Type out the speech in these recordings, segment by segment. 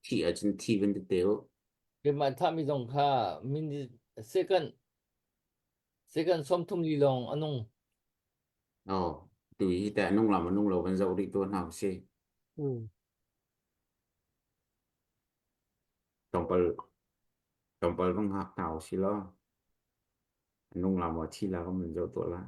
Thi ahcun thi van tete u. Keimah thahmi zong kha minute second second 30 li lawng a nung. Oh, tu hi teh nung lam nung lo van zoh rih tuah hna usih. Mm. Tlawmpal tlawmpal vang hngak hna usih law. Nung lam wa thi la kan van zoh tuah la.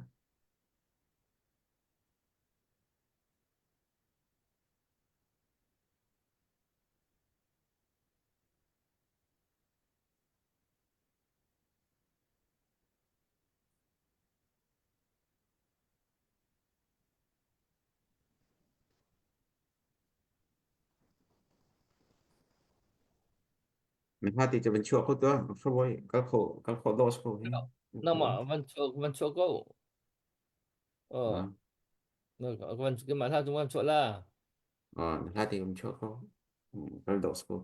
Na hati cu van chuah kho tuah. Hrabawi kal kho kal kho dos ko hi. Nangmah van chuah van chuah ko. Oh. Van keimah hla cung van chuah la. Ah, na hla te van chuah ko. Kal dos ko.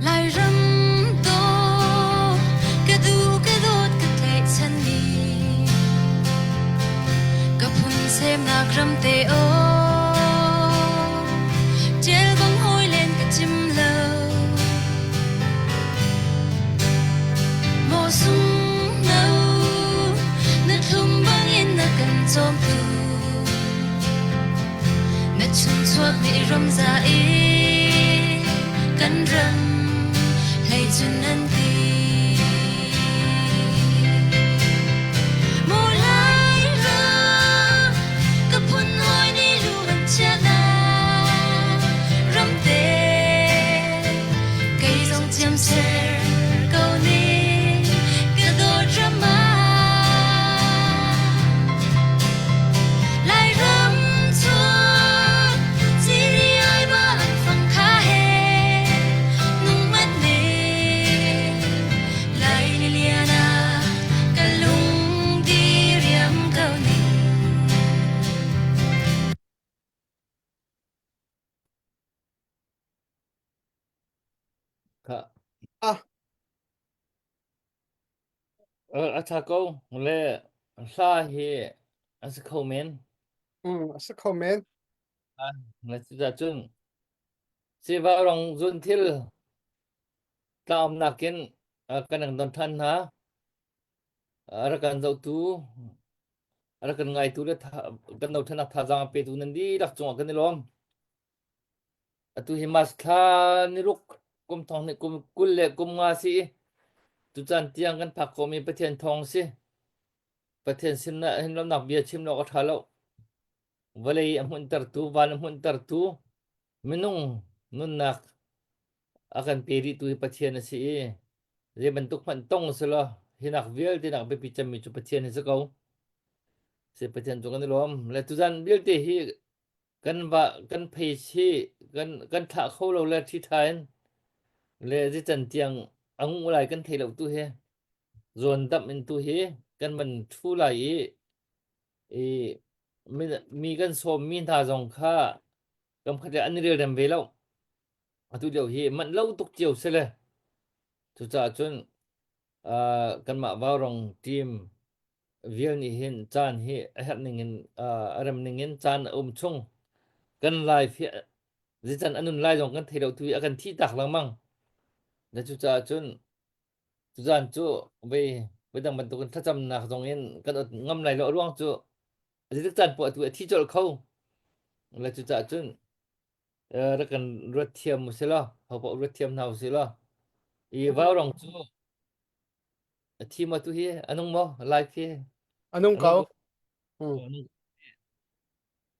Lairam dawh ka duh ka dawt ka tlaihchan ni ka phun semnak ram te aw ṭial bang hawi len ka cim lo maw sung no na thlum bangin na kan cawmtu Na chungchuak nih ramza i kan ram hlei cun an ti. Maw Lairam, ka phun hawi nih lu an chiah na ramte kei zong ciamser ko ning ka dawt ram ah. Lairam chuak ciri ai ma an fang kha he nung mat ne Lai liliana ka lung di riam ko ni. Kha. Ah. A ṭha ko. Le hla hi a si kho men. Mm, a si kho men. Na cucacun siva rong zun thil tlaumnak in kan rak don ṭhan hna. A rak kan zohtu, a rak kan ngaitu le kan dothlennak thazaang a petu nan dihlak cungah kan i lawm. Atu hi March thla niruk kum thong hnih kum 20 le kum nga si i tucaan tiang kan phak khawhmi Pathian thawng si. Pathian sin ah hin lawmnak bia chim lo a ṭha lo. Vawlei a hmunhtertu, van a hmunhtertu, minung nunnak a kan pe rihtu hi Pathian a si i zei bantuk hmanh tong selaw hinak vialte nak biapi cemmi cu Pathian hi si ko. Si Pathian cu kan i lawm. Le tuzan vialte hi kan va kan page hi kan kan thlah kho lo le ṭhi ṭha in le zican tiang a nguh lai kan thei lo tu hi zawn damh in tu hi kan van ṭhu lai i i mi, mi kan sawm mi hna zong kha kam khat le an i relrem ve lo atu lio hi manh lo tuk cio si le cucaah cun uh, kanmah vaurong team vial nih hin caan hi a herh ning in a rem ning in caan a um chung kan life hi zican a nun lai zong kan thei lo tu hi a kan thih tak lengmang na cucaah cun tuzan cu vei voidang bantukin thlacamnak zong in kan ot ngam lai lo a ruang cu zeitik caan poah tu a thi colh kho le cucaah cun rak kan ruat thiam u sila hopoh ruat thiam hna u sila i vaurong cu A thi maw tu hi? A nung maw? Live hi? A nung A nung ko. ko. Mm. A nung.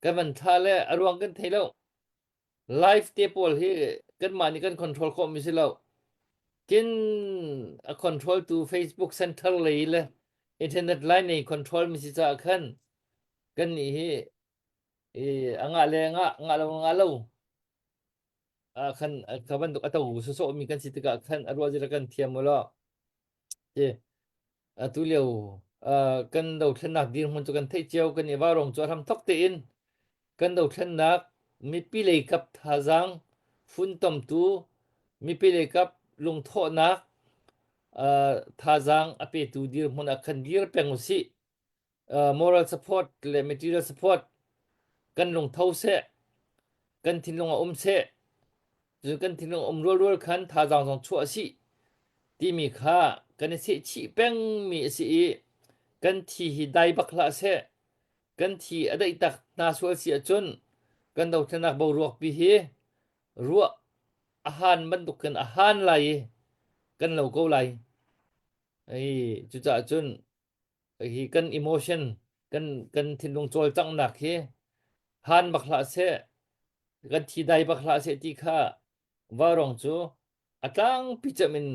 Kan van tha le a ruang kan thei lo. Live te pawl hi kanmah nih kan control khawh mi si lo. Kin a control tu Facebook center lei le internet line nei control mi si caah khan kan nih hi i a ngah le ngah ngah lo ngah lo ah khan kha bantuk a to sawsawh mi kan si tikah khan a ruah zira kan thiam u law ti atu lio kan dothlennak dirhmun cu kan theih cio kan i varong cu a hram thok tein. Kan dothlennak mipi leikap thazaang funtomtu mipi leikap lungthawhnak thazaang a petu dirhmun ah khan dir peng usih. Moral support le material support kan lungtho seh, kan thinlung ah um seh, cun kan thinlung um rualrual khan thazaang zong chuah sih timi kha kan i sehchih pengmi a si i kan thi hi dai bak hlah seh. Kan thi a daih tak hna sual si ahcun kan dothlennak boruak pi hi ruah a haan bantukin a haan lai i kan lo ko lai. Ei, cucaah cun hi kan emotion kan kan thinlung cawlcanghnak hi haan bak hlah seh, kan thi dai bak hlah seh ti kha vaurawng cu a tlangpi cem in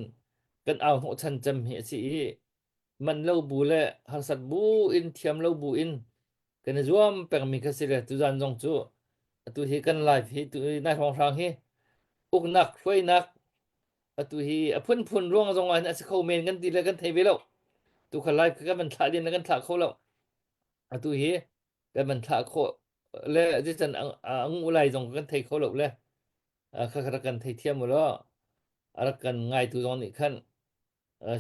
kan au hnawhchan cem hi a si i man lo bu le harsat bu in thiam lo bu in kan i zuam pengmi kha si le tuzan zong cu atu hi kan live hi tu nai hrawnghrang hi uknak hruainak atu hi a phunphun ruang zong ah hin a si kho men kan ti le kan thei ve lo tu kha live kan van thlah din le kan thlah kho lo atu hi kan van thlah khawh le zeichan a ngu lai zong kan thei kho lo le kha kha rak kan thei thiam u law a rak kan ngaitu zong nih khan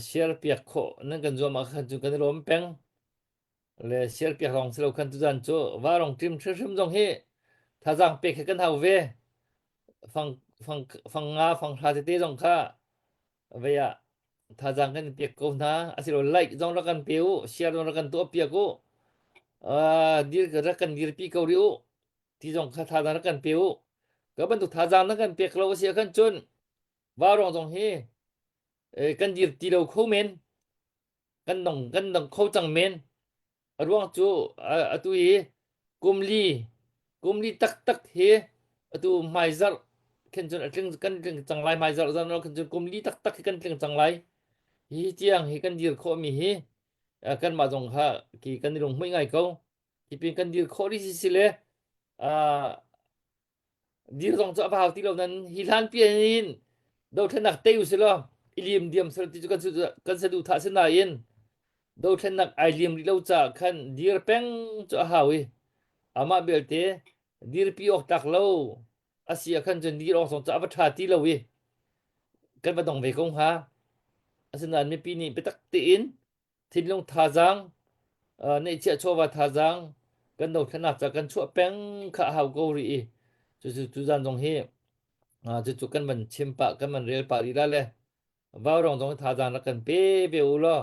share piak khawh nan kan zuam ah khan cun kan i lawm peng le share piak lawng si lo khan tuzan cu varong ṭim hrimhrim zong hi thazaang pek hi kan hau ve fang fang fang nga fang hra tete zong kha vei ah thazaang kan pek ko hna asilo like zong rak kan pe u share zong rak kan tuah piak u dir rak kan dirpi ko rih u ti zong kha thazaang rak kan pe u ka bantuk thazaang na kan pek lo a si ah khan cun varong zong hi kan dir ti lo kho men kan dong kan dong kho cang men a ruang cu atu hi kumli kumli taktak hi atu hmaizarh khin cun a tling kan tling cang lai hmaizarh zan khin cun kumli taktak hi kan tling cang lai hi tiang hi kan dir khawh mi hi kanmah zong kha ki kan i lunghmuih ngai ko hi pin kan dir khawh rih si si le dir zong cu a va hau ti lo nan hi hlan pi in dothlennak tei u silaw i lim diam sel ti cu kan kan saduhthah si nain dothlennak ai lim rih lo caah khan dir peng cu a hau i amah belte dirpi awk tlak lo a si ah khan cun dir awk zong cu a va ṭha ti lo i kan va dong ve ko hnga asinain mipi nih biatak tein thinlung thazaang neihchiah chawva thazaang kan dothlennak ca kan chuah peng kha a hau ko rih i cucu tuzan zong hi cucu kan van chim pah kan van rel pah rih la le vaurong zong thazaang rak kan pe ve u law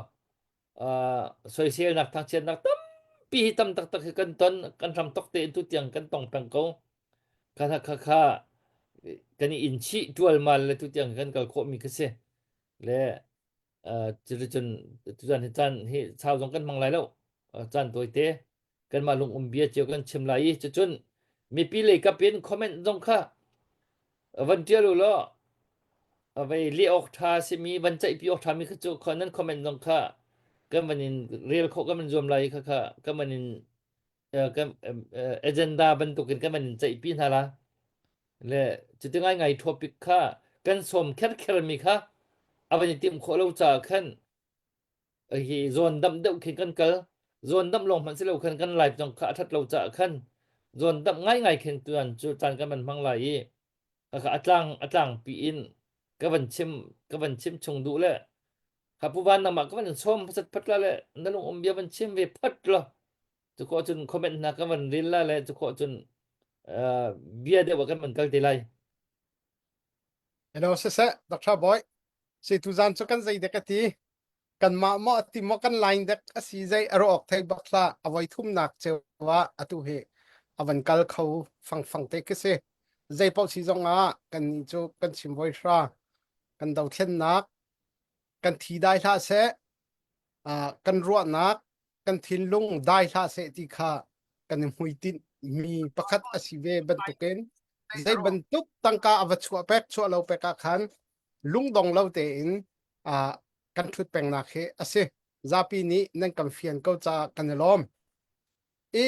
soiselnak thangchiatnak tampi hi tam taktak hi kan ton kan hram tok tein tu tiang kan tong peng ko kha kha kha kan i in chih tualmal le tu tiang kan kal khawh mi kha si le Cuticun tuzan hi caan hi sau zong kan hmang lai lo. Caan tawite kanmah lung um bia cio kan chim lai i cucun mipi lei kap in comment zong kha van ṭial u law vei leh awk ṭha simi van ceihpi awk ṭhami kha cu nan comment zong kha kan van in rel khawh kan van zuam lai i kha kha kan van in kan agenda bantukin kan van in ceihpi hna la. Le cuti ngaingai topic kha kan sawm kherkher mi kha a van i timh khawh lo caah khan hi zawn damh deuh khin kan kal zawn damh lawng hmanh si lo khan kan live zong kha a ṭhat lo caah khan zawn damh ngaingai khin tuan cu caan kan van hmang lai i kha a tlang a tlangpi in ka van chim ka van chim chung duh le kha pu van nangmah ka van sawm hmasat phat la le na lung um bia van chim ve phat lo Cu khawh cun comment hna kan van rel la le cu khawh cun uh, bia deuh ah kan van kal te lai. Hello siseh Dr. Boy si tuzan cu kan zei dek a ti kanmah maw ti maw kan line dek a si zei a rawk thei bak hlah a voi thumnak ceu ah atu hi a van kal kho fang fang te khi si zei paoh si zong ah kan nih cu kan chim voi hra kan dothlennak kan thi dai hlah seh kan ruahnak kan thinlung dai hlah seh ti kha kan i hmuitinh mi pakhat a si ve bantukin zei bantuk tangka a va chuah pek chuah lo pek ah khan lungdong lo tein kan ṭhut pengnak hi a si zapi nih nan kan fian ko caah kan i lawm i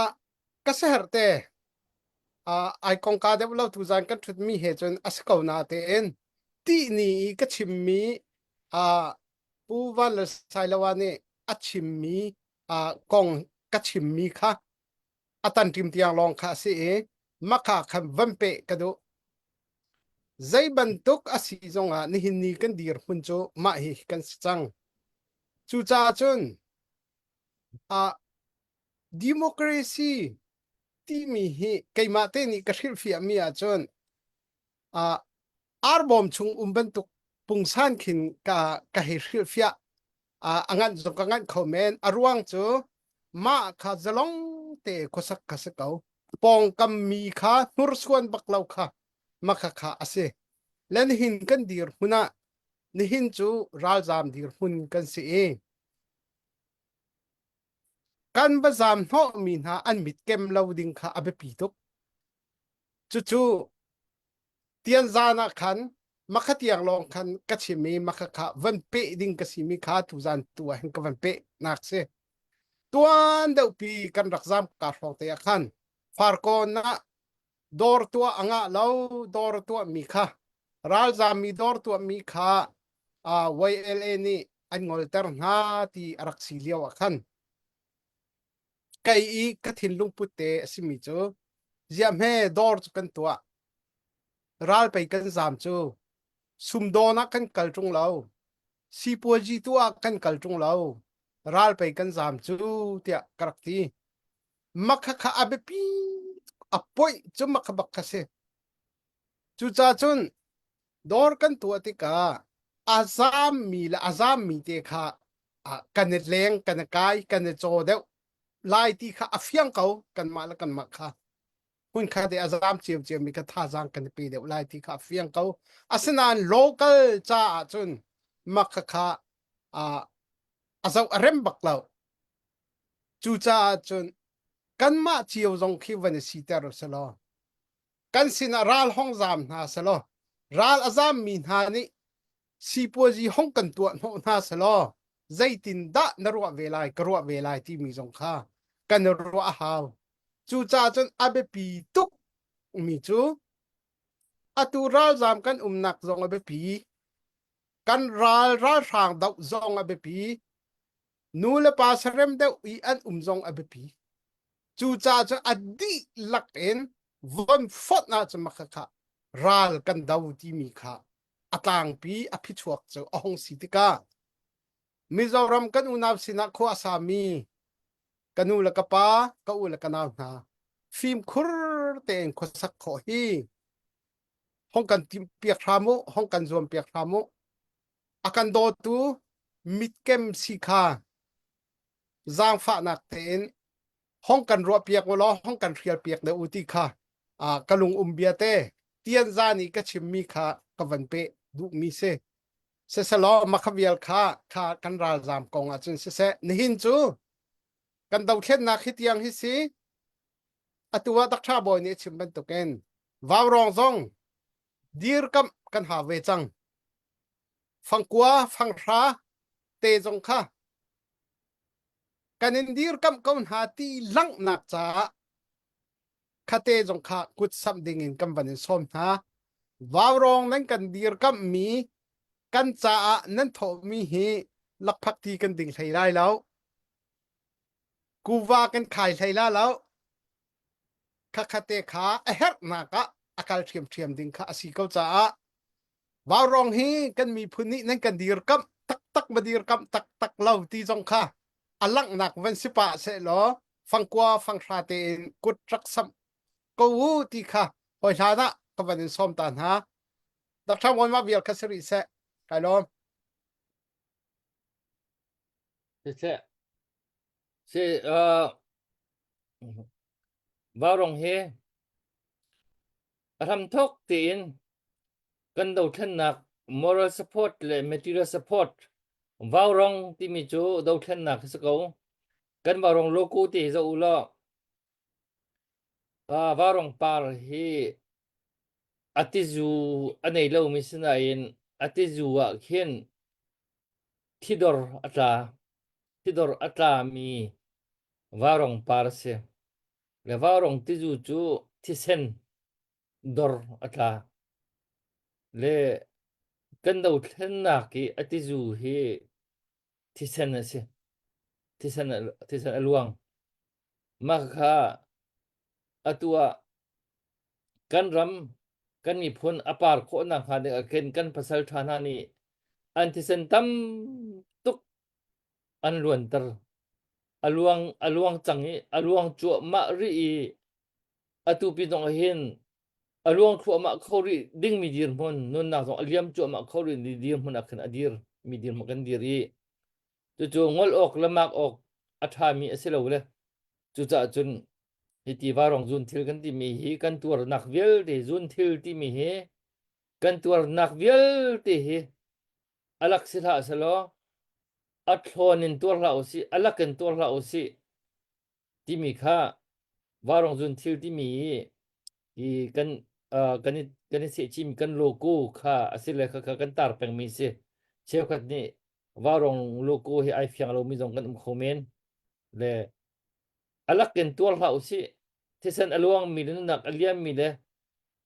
a ka seher te ai kongka deuh lo tuzan kan ṭhut mi he cun a si ko na tein ti ni i ka chimmi Pu Van Le Sailoa nih a chimmi kong ka chimmi kha. A tanṭim tiang lawng kha a si i makha khan van peh ka duh. Zei bantuk a si zongah nihin ni kan dirhmun cu mah hi kan si cang. Cucaah cun ah democracy timi hi keimah te nih ka hrilhfiahmi ahcun ah arbawm chung um bantuk pungsan khin ka ka hei hrilhfiah. A nganh zong ka nganh kho men. A ruang cu mah kha zalong te khuasak kha si ko. Pawngkam mi kha hnursuan bak lo kha makha kha a si. Le nihin kan dirhmun ah nihin cu ralzaam dirhmun kan si i kan va zaam hnawhmi hna an mit kem lo ding kha a biapi tuk. Cucu tianzan ah khan makha tiang lawng khan ka chim i makha kha van peh ding ka simi kha tuzan tu ah hin ka van peh nak si. Tuan deuhpi kan rak zaam ka hrawng te ah khan Farkawn ah dawr tuah a ngah lo dawr tuah mi kha ralzaam mi dawr tuah mi kha uh, YLA nih an ngolter hna ti a rak si lio ah khan kei i ka thinlung put te a simi cu ziah hme dawr cu kan tuah ral pei kan zaam cu sumdawn ah kan kal ṭung lo sipuazi tu ah kan kal ṭung lo ral pei kan zaam cu tiah ka rak ti makha kha a biapi a point cu makha bak kha si cucaah cun dawr kan tuah tikah a zaammi le a zaammi te kha kan i leng kan i kai kan i caw deuh lai ti kha a fiang ko kanmah le kanmah kha hmunkhat i a zaam ciamciam mi kha thazaang kan i pe deuh lai ti kha a fiang ko asinain local caah cun makha kha a zoh a rem bak lo cucaah cun kanmah cio zong khi van i siter usih kan sinah ral hong zaam hna selaw ral a zaammi hna nih sipuazi hong kan tuah hnawh hna selaw zeitindah na ruah ve lai ka ruah ve lai timi zong kha kan i ruah a hau cucaah cun a biapi tuk mi cu atu ralzaam kan umnak zong a biapi kan ral ralhrang doh zong a biapi nu le pa sarem deuh i an um zong a biapi Cucaah cun a dihlak in von fonh ahcun makhakha ral kan do timi kha a tlangpi a phichuak cu a hung si tikah Mizoram kan unau sinah khua a sami ka nu le ka pa, ka u le ka nau hna fimkhur tein khuasak khawh hi hong kan timhpiak hram u, hong kan zuampiak hram u. A kan dawtu mitkem si kha zaangfahnak tein hong kan ruahpiak u law hong kan hrialpiak deuh u ti kha ka lung um bia te tian zan i ka chimmi kha ka van pe duhmi si siselaw makha vial kha kha kan ralzaam kong ahcun siseh nihin cu kan dothlennak hi tiang hi si atu ah Dr. Bawi nih a chim bantukin vaurawng zong dirkamh kan hau ve cang fangkua fanghra te zong kha kan in dirkamh ko hna ti langhnak caah khate zong kha kut samh ding in kan van in sawm hna. Vaurawng nan kan dirkamh mi kan caah nan thawhmi hi lakphak ti kan ding hlei lai lo. Kuva kan khai hlei la lo. Khakhate kha a herhnak ah a kal ṭhiamṭhiam ding kha a si ko caah Vaurawng hi kan miphun nih nan kan dirkamh taktak ma dirkamh taktak lo ti zong kha a langhnak van si pah sehlaw fangkua fanghra tein kut rak samh ko u ti kha hawi hlan ah ka van in sawm ta hna. Dr. Ngawi mah vial kha si rih seh. Kai lawm. Siseh. Si uh, Vaurawng hi A hramthawk tein kan dothlennak moral support le material support vaurawng timi cu dothlennak hi si ko. Kan vaurawng logo te hi zoh u law uh, vaurawng par hi a tizu a nei lomi sinain a tizu ah khin thidor a tla. Thidor a tlami vaurawng par a si. Le vaurawng tizu cu thisen dor a tla. Le kan dothlennak i a tizu hi thisen a si. Thisen a, thisen a luang. Mah kha. Atu ah kan ram kan miphun a par khawh nakhnga ding ah khin kan pasal ṭha hna nih an thisen tam tuk an luanter. A luang a luang cang i a luang cuahmah rih i atu pi zong ah hin a luang thluahmah kho rih dingmi dirhmun nunnak zong a liam cuahmah kho rih mi dirhmun ah khin a dir mi dirhmun kan dir i cucu ngol awk le mak awk a ṭhami a si lo le cucaah cun hi tiva rong zun thil kan timi hi kan tuarnak vialte zun thil timi hi kan tuarnak vialte hi a lak si hlah selaw a thlawn in tuar hlah usih a lak in tuar hlah usih timi kha varong zun thil timi hi kan uh, kan i kan i sehchim kan logo kha asile kha kha kan tar pengmi si cheukhat nih varong logo hi ai fiang lomi zong kan um kho men le alak in tuar hlah usih thisen a luangmi le nunnak a liammi le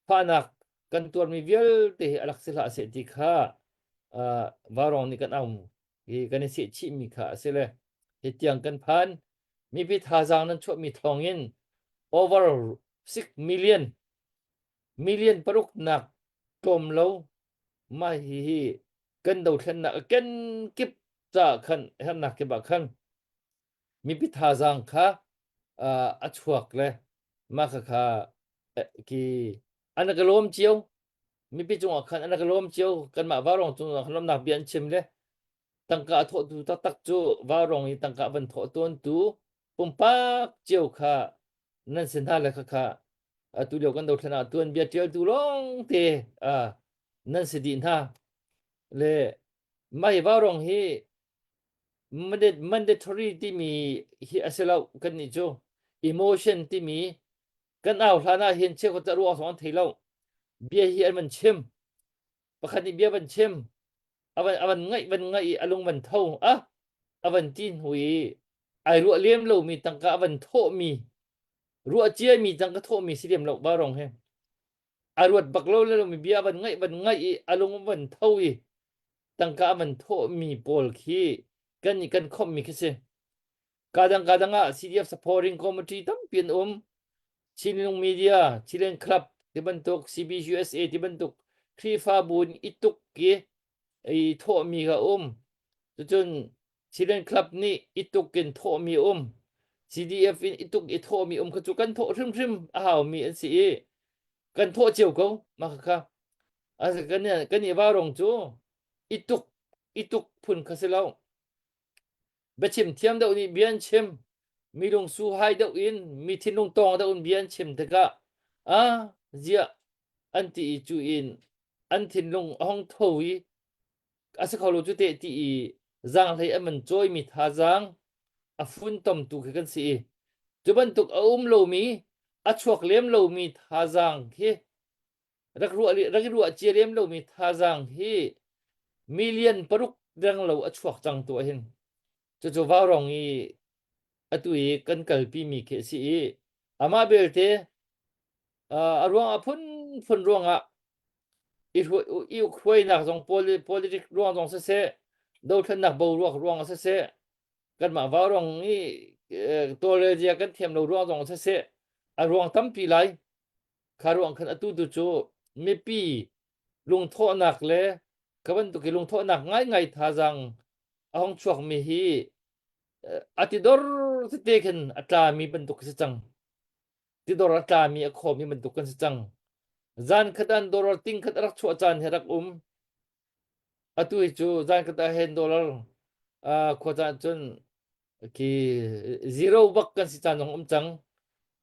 fahnak kan tuarmi vialte hi alak si hlah seh ti kha uh, varong nih kan aum hi kan i seh chihmi kha a si le hi tiang kan phan mipi thazaang nan chuahmi thawngin over 6 million million paruk nak tlawm lo mah hi hi kan dothlennak a ken kip ca khan hernak kip ah khan mipi thazaang kha uh, a chuak le mah kha kha ki an ka lawm cio mipi cungah khan an ka lawm cio kanmah varong cungah khan lawmnak bia an chim le tangka a thawhtu taktak cu varong i tangka van thawh tawntu pumpak cio kha nan si hna le kha kha atu lio kan dothlen ah tuanbia ṭialtu lawng te nan si dih hna le mah varong hi mandatory timi hi a si lo kan nih cu emotion timi kan au hlan ah hin cheukhat ruang zong an thei lo bia hi an van chim pakhat nih bia van chim avan avan ngaih van ngaih i alung van tho a avan ti hnu i ai ruah lem lomi tangka avan thawhmi ruah ciami tangka thawhmi si lem lo ba rong he a ruat bak lo le lomi bia van ngaih van ngaih i alung van tho i tangka avan thawhmi pawl khi kan i kan khomhmi khi si Kadang kadang ah CDF supporting committee tampi an um. Chinlung Media, Chilen Club ti bantuk, CBUSA ti bantuk Khrihfabu in i tuk i i thawhmi ka um. Cucun Chilen Club nih i tuk in thawhmi um. CDF in i tuk i thawhmi um kha cu kan thawh hrimhrim a haumi an si i kan thawh cio ko mah kha kan kan i varong cu i tuk i tuk phun kha si lo. Biachim thiam deuh nih bia an chim. Mi lungsu hai deuh in mi thinlung tawng deuh in bia an chim tikah ah ziah an ti i cu in an thinlung a hung tho i a si kho lo cu teh ti i zaanghlei an van cawimi thazaang a funtomtu khi kan si i cu bantuk a um lomi a chuak lem lomi thazaang khi rak ruah rak i ruah cia lem lomi thazaang hi million paruk reng lo a chuak cang tu hin cucu vaurong i atu i kan kalpi mi khi a si i amah belte a ruang a phunphun ruangah i i hruainak zong politic ruang zong siseh dothlennak boruak ruang siseh kanmah vaurong i tawlrel zia kan thiam lo ruang zong siseh a ruang tampi lai Kha ruang khan atu tu cu mipi lungthawhnak le ka bantuk i lungthawhnak ngaingai thazaang a hong chuakmi hi a tidor tete khin a tlami bantuk si cang. Tidor a tlami a khawmi bantuk kan si cang. Zan khat an dollar ting khat a rak chuah caan hi rak um. Atu hi cu zan khat ah hen dollar khua caan cun khi zero bak kan si caan zong um cang.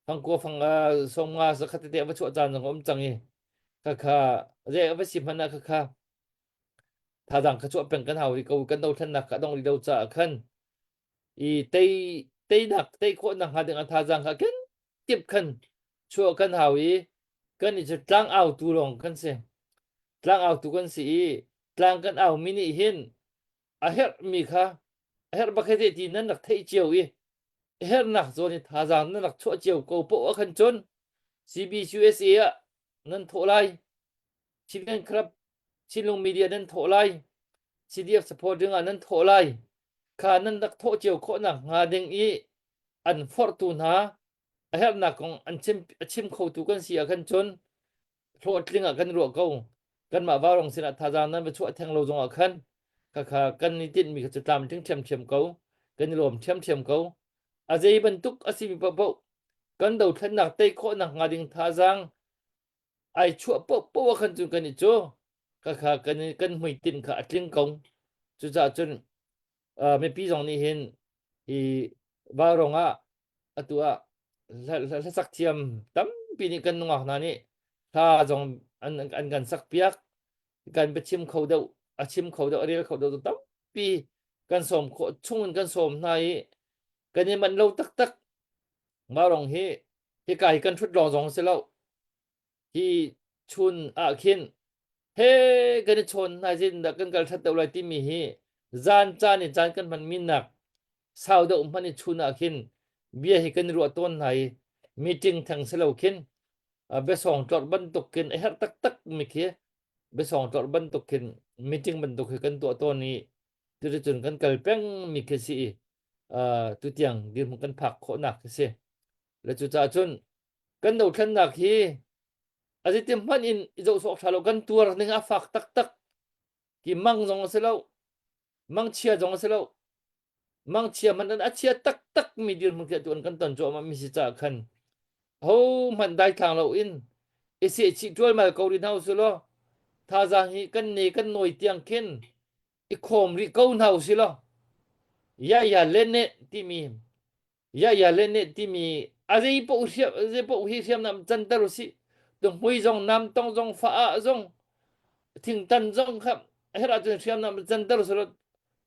Fangkua fang sawmnga zakhat tete a va chuah caan zong um cang i khakha zei a va si hmanh ah khakha thazaang kha chuah peng kan hau rih ko kan dothlennak kha dong rih lo caah khan i tei teinak tei khawhnak hnga ding ah thazaang kha ken kip khan chuah kan hau i kan i cu tlang autu lawng kan si tlang autu kan si i tlang kan au mi nih hin a herhmi kha a herh bak he ti nan rak theih cio i a herhnak zawn i thazaang nan rak chuah cio ko poah ah khan cun CBCUSA ah nan thawh lai Chinland Club Chinlung Media nan thawh lai CDF support ding ah nan thawh lai kha nan rak thawh cio khawhnak hnga ding i an forhtu hna. A herhnak kong an chim a chim khotu kan si ah khan cun hlawhtling ah kan ruah ko. Kanmah Vaurawng sinah thazaang nan va chuah theng lo zongah khan khakha kan i tinhmi kha cu tlamtling ṭhiamṭhiam ko. Kan i lawm ṭhiamṭhiam ko. A zei bantuk a simi paohpaoh kan dothlennak tei khawhnak hnga ding thazaang ai chuah paohpaoh ah khan cun kan i cu khakha kan kan hmuitinh kha a tling ko. Cucaah cun uh, mipi zong nih hin hi Vaurawng ah atu ah hlasak thiam tampi nih kan nungak hna nih hla zong an, an kan sak piak kan biachim kho deuh a chim kho deuh a rel kho deuh tampi kan sawm khawh chung in kan sawm hna i kan i manh lo taktak Vaurawng hi hika hi kan hrut lawng zong si lo Hi chun ah khin he kan i chawn hna zin dah kan kal ṭhat deuh lai timi hi zan caan in caan kan hman minak sau deuh hman i chun ah khin bia hi kan i ruah tawn hna i meeting theng si lo khin biasawng tlorh bantuk khin a herh taktak mi khi biasawng tlorh bantuk khin meeting bantuk hi kan tuah tawn i cuticun kan kal peng mi khi si i tutiang dirhmun kan phak khawhnak khi si. Le cucaah cun kan dothlennak hi a zeitin hmanh in i zoh sawk ṭha lo kan tuar ning a fak taktak ki mang zong a si lo mangchia zong a si lo mangchia hmanh an a chia taktak mi dirhmun khi atu an kan ton cuahmah mi si caah khan ho hmanh daithlang lo in i sehchih ṭualmal ko rih hna usih law thazaang hi kan ne kan nawi tiang khin i khawm rih ko hna usih law ya ya le ne timi Ya ya le ne timi a zei paoh hriam zei paoh hi hriamnam canter usih tuhmui zong nam tong zong fa ah zong thingtan zong kha her ahcun hriamnam canter usih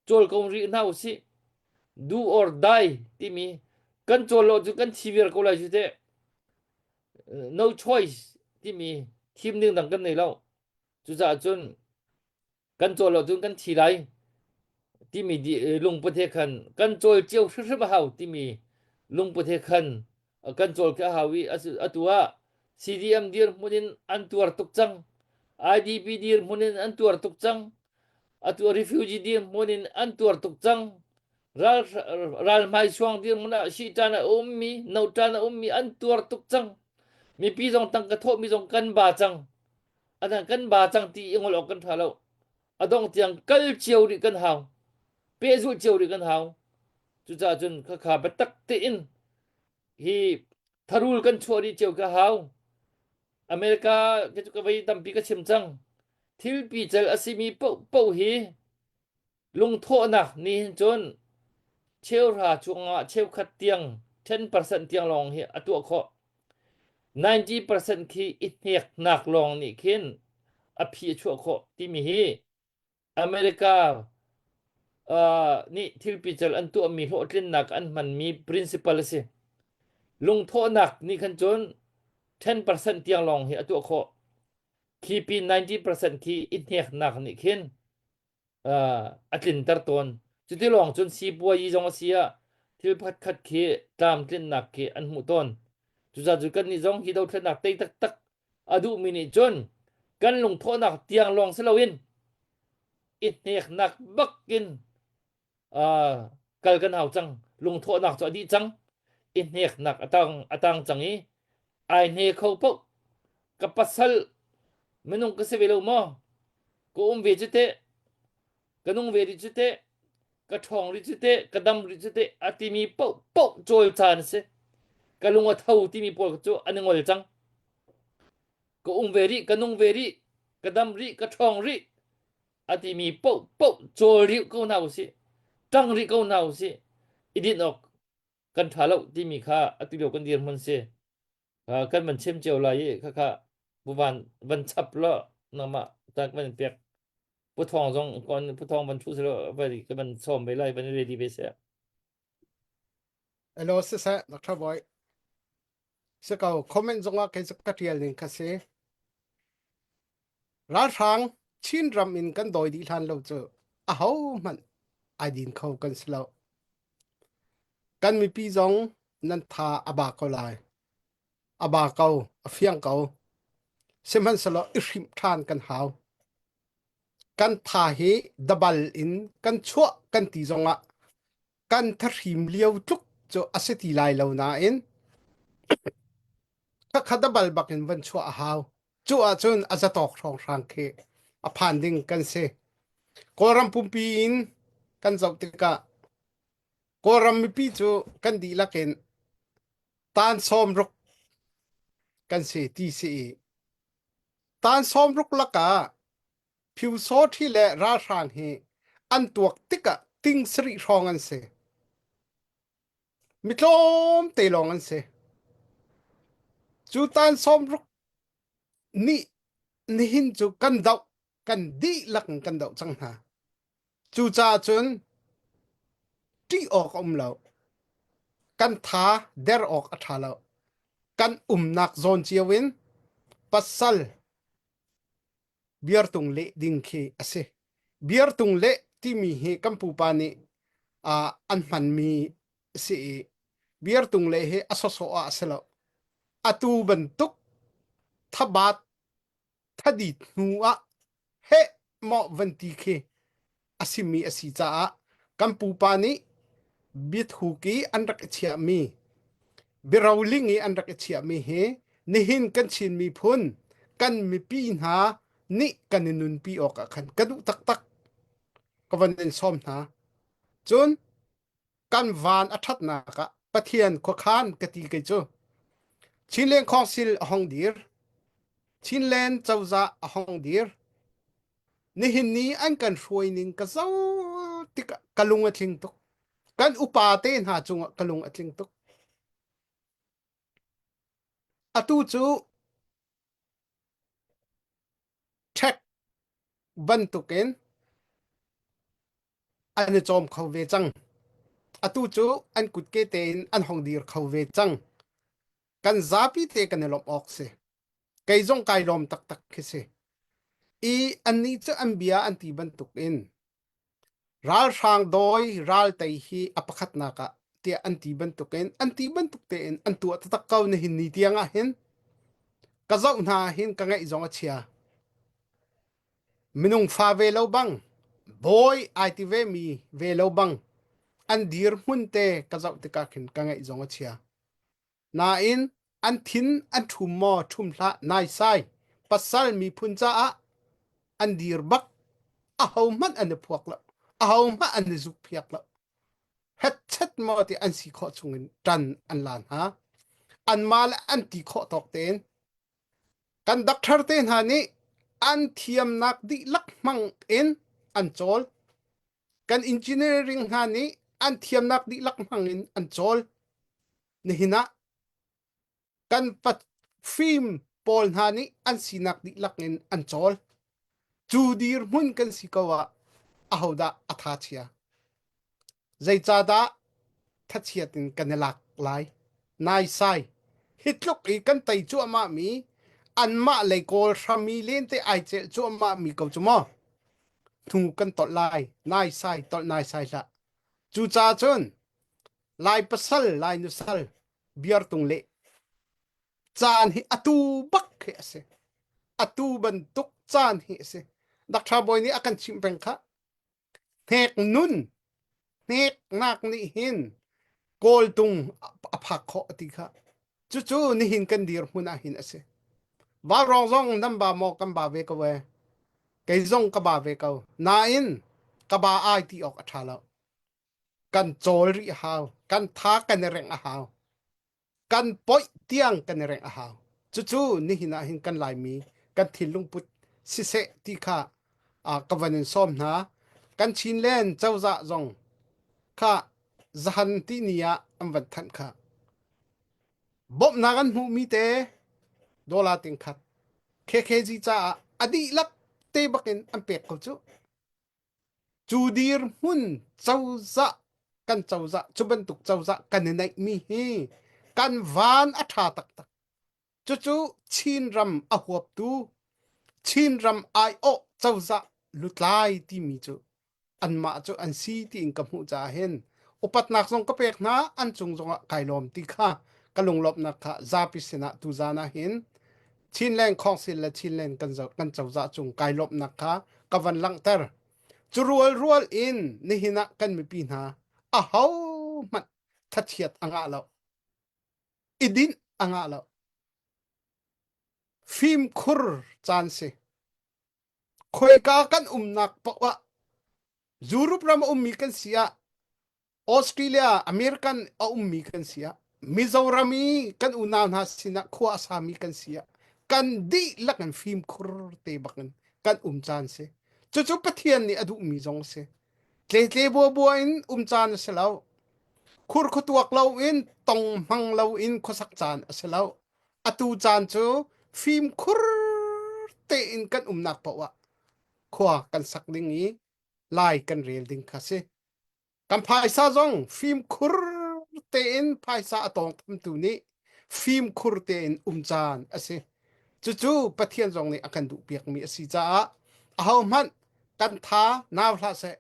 cawl ko rih hna usih do or die timi kan cawl lo cu kan thi viar ko lai cu teh no choice timi thim ding dang kan nei lo cucaah cun kan cawl lo cun kan thi lai timi lungput he khan kan cawl cio hrimhrim a hau timi lungput he khan kan cawl khi a hau i atu ah CDM dirhmun in an tuar tuk cang IDP dirhmun in an tuar tuk cang atu refugee dirhmun in an tuar tuk cang ral ral hmai suang dirhmun ah shi tan a ummi no tan a ummi an tuar tuk cang mipi zong tangka thawhmi zong kan ba cang Adang kan ba cang ti i ngol awk kan ṭha lo. A dongh tiang kal cio rih kan hau. Pehzulh cio rih kan hau. Cucaah cun khakha biatak tein hi tharul kan chuah rih cio ka hau. America ka ka vei tampi ka chim cang. Thil pical a simi paohpaoh hi Lungthawhnak nih hin cun cheuhra cungah cheukhat tiang 10% tiang lawng hi a tuah khawh. 90% khi i hneknak lawng nih khin a phi a chuah khawh timi hi America uh, nih thil pical an tuahmi hlawhtlinnak an hmanmi principle a si. Lungthawhnak nih khan cun 10% tiang lawng hi a tuah khawh. Khi pi 90% khi i hneknak nih khin a tlinter tawn. Cuti lawng cun sipuayi zong a si ah thil pakhatkhat khi tlamtlinnak khi an hmuh tawn. Cucaah cu kannih zong hi dothlennak tei taktak a duhmi nih cun kan lungthawhnak tiang lawng si loin i hneknak bak in kal kan hau cang. Lungthawhnak cu a dih cang. I hneknak a tang, a tang cang i ai hne kho paoh ka pasal minung ka si ve lo maw? Ka um ve cu teh, ka nung ve rih cu teh, ka ṭhawng rih cu teh, ka dam rih cu teh a timi paohpaoh cawl caan a si. Ka lung a tho timi pawl cu an i ngol cang. Ka um ve rih, ka nung ve rih, ka dam rih, ka ṭhawng rih a timi paohpaoh cawl rih ko hna usih. Ṭang rih ko hna usih. I dinh awk kan ṭha lo timi kha atu lio kan dirhmun si. Kan van chim cio lai i khakha pu van van chap law nangmah ta kan van pek pu thawng zong kon pu thawng van thu selo va ka van sawm ve lai van ready ve se Hello siseh Dr. Boy si ko comment zongah kei cu ka tial ning kha si ralhrang Chin ram in kan dawi dih hlan lo cu aho hmanh ai din kho kan si lo Kan mipi zong nan tha a ba ko lai. A ba ko, a fiang ko. Sihmanhsehlaw i hrimh ṭhan kan hau. Kan tha hi dabal in kan chuah kan ti zongah kan thahrim lio tluk cu a si ti lai lo nain. Khakha dabal bak in van chuah a hau. Cu ahcun a zatawk hrawnghrang khi a phan ding kan si. Kawlram pumpi in kan zoh tikah Kawlram mipi cu kan dihlak in tan 60 kan si ti si i tan 60 lakah Pyusawṭhi le ralhrang hi an tuak tikah ting sarih hrawng an si. Mi tlawmte lawng an si. Cu tan 60 nih nihin cu kan doh, kan dihlak in kan doh cang hna. Cucaah cun ṭih awk a um lo. Kan tha der awk a ṭha lo. Kan umnak zawn cio in pasal biartung leh ding khi a si. Biartung leh timi hi kan pupa nih uh, an hmanmi a si i biartung leh hi a sawsawh ah a si lo. Atu bantuk thabat thadit hnu ah heh maw van ti khi a simi a si caah kan pupa nih biathuk i an rak i chiahmi biaroling i an rak i chiahmi hi nihin kan Chin miphun kan mipi hna nih kan i nunpi awk ah khan ka duh taktak ka van in sawm hna cun kan van a ṭhatnak ah Pathian khuakhan ka ti kei cu Chinland Council a hong dir Chinland cozah a hong dir Nihin ni an kan hruai ning ka zoh tikah ka lung a tling tuk. Kan upa te hna cungah ka lung a tling tuk. Atu cu ṭhek bantukin an i cawm kho ve cang. Atu cu an kutke tein an hong dir kho ve cang. Kan zapi te kan i lawmh awk si. Kei zong kai lawm taktak khi si. I annih cu an bia an ti bantukin ralhrang dawi ral tei hi a pakhatnak ah tiah an ti bantukin an ti bantuk tein an tuah taktak ko nihin ni tiang ah hin ka zoh hna hin ka ngaih zong a chia. Minung fa ve lo bang bawi ai ti ve mi ve lo bang an dirhmun te ka zoh tikah khin ka ngaih zong a chia. Nain an thin an ṭhum maw ṭhum hlah naisai pasal miphun caah an dir bak ahohmanh an i phuak lo ahohmanh an i zukphiak lo hetchet maw ti an si khawh chungin ṭan an la hna anmah le an ti khawh tawk tein kan doctor te hna nih an thiamnak dihlak hmang in an cawl kan engineering hna nih an thiamnak dihlak hmang in an cawl Nihin ah kan fim pawl hna nih an sinak dihlak in an cawl. Cu dirhmun kan si ko ah ahodah a tha chia? Zeicahdah thachiat in kan i lak lai? Naisai, hi tluk i kan tei cuahmah mi anmah lei kawl hrami lente ai celh cuahmah mi ko cu maw? Hnu kan tolh lai, naisai tolh naisai hlah. Cucaah cun Lai pasal, Lai nusal, biartung leh caan hi atu bak hi a si. Atu bantuk caan hi a si. Dr. Bawi nih a kan chimh peng kha. Hnek nun, hneknak nih hin kawltung a phak khawh a ti kha. Cucu nihin kan dirhmun ah hin a si. Vaurawng zong nan ba maw kan ba ve ko e. Kei zong ka ba ve ko. Nain ka ba ai ti awk a ṭha lo. Kan cawl rih a hau. Kan tha kan i rengh a hau. Kan poih tiang kan i rengh a hau. Cucu nihin ah hin kan Laimi kan thinlung put siseh ti kha uh, ka van in sawm hna. Kan Chinland cozah zong kha zahan ti ni ah an van thanh kha. Bawmhnak an hmuhmi te dollar ting khat KKG caah a dihlak te bakin an pek ko cu. Cu dirhmun cozah kan cozah cu bantuk cozah kan i neihmi hi kan van a ṭha taktak. Cucu Chinram a huaptu Chinram aiawh cozah lutlai timi cu anmah cu an si tiin ka hmuh caah hin upatnak zong ka pek hna an cung zongah kai lawm ti kha ka lunglawmhnak kha zapi sinah tuzan ah hin Chinland Council le Chinland kan, kan cozah cung kai lawmhnak kha ka van langhter. Cu rual rual in nihin ah kan mipi hna aho hmanh thachiat a ngah lo. I dinh a ngah lo. Fimkhur caan si. Khoika kan umnak paoh ah Europe ram a ummi kan si ah Australia, American a ummi kan si ah Mizoram i kan unau hna sinah khua a sami kan si ah kan dihlak in fimkhur te bakin kan um caan si. Cucu Pathian nih a duhmi zong a si. Tletle buabua in um caan a si lo. Khur khuatuak lo in tong hmang lo in khuasak caan a si lo. Atu caan cu fimkhur tein kan umnak paoh ah khua kan sak ding i lai kan rel ding kha si. Kan phaisa zong fimkhur tein phaisa a tawngthamtu nih fimkhur tein um caan a si. Cucu Pathian zong nih a kan duhpiakmi a si caah ahohmanh kan tha nau hlah seh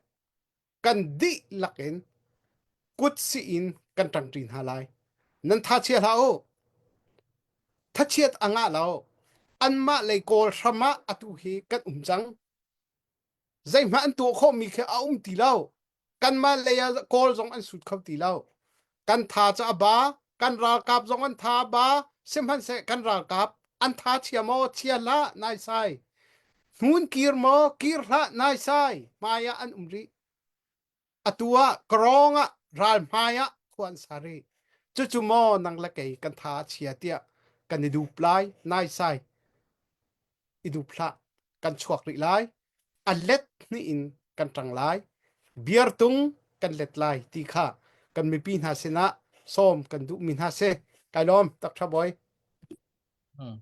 kan dihlak in kut sih in kan ṭangṭi hna lai. Nan tha chia hlah u. Thachiat a ngah lo. Anmah lei kawl hram ah atu hi kan um cang. Zeihmah an tuah khawhmi khi a um ti lo. Kanmah lei ah kawl zong an sut kho ti lo. Kan tha cu a ba, kan ralkap zong an tha a ba, sihmanhseh kan ralkap an tha chia maw chia hlah naisai. Hnun kir maw kir hlah naisai. Hmai ah an um rih. Atu ah karawng ah ral hmai ah khua an sa rih. Cucu maw nang le kei kan tha a chia tiah kan i dup lai naisai. I dup hlah. Kan chuak rih lai. A let hnih in kan ṭang lai. Biartung kan let lai ti kha kan mipi hna sinah sawm kan duhmi hna si. Kai lawm, Dr. Boy. Hmm.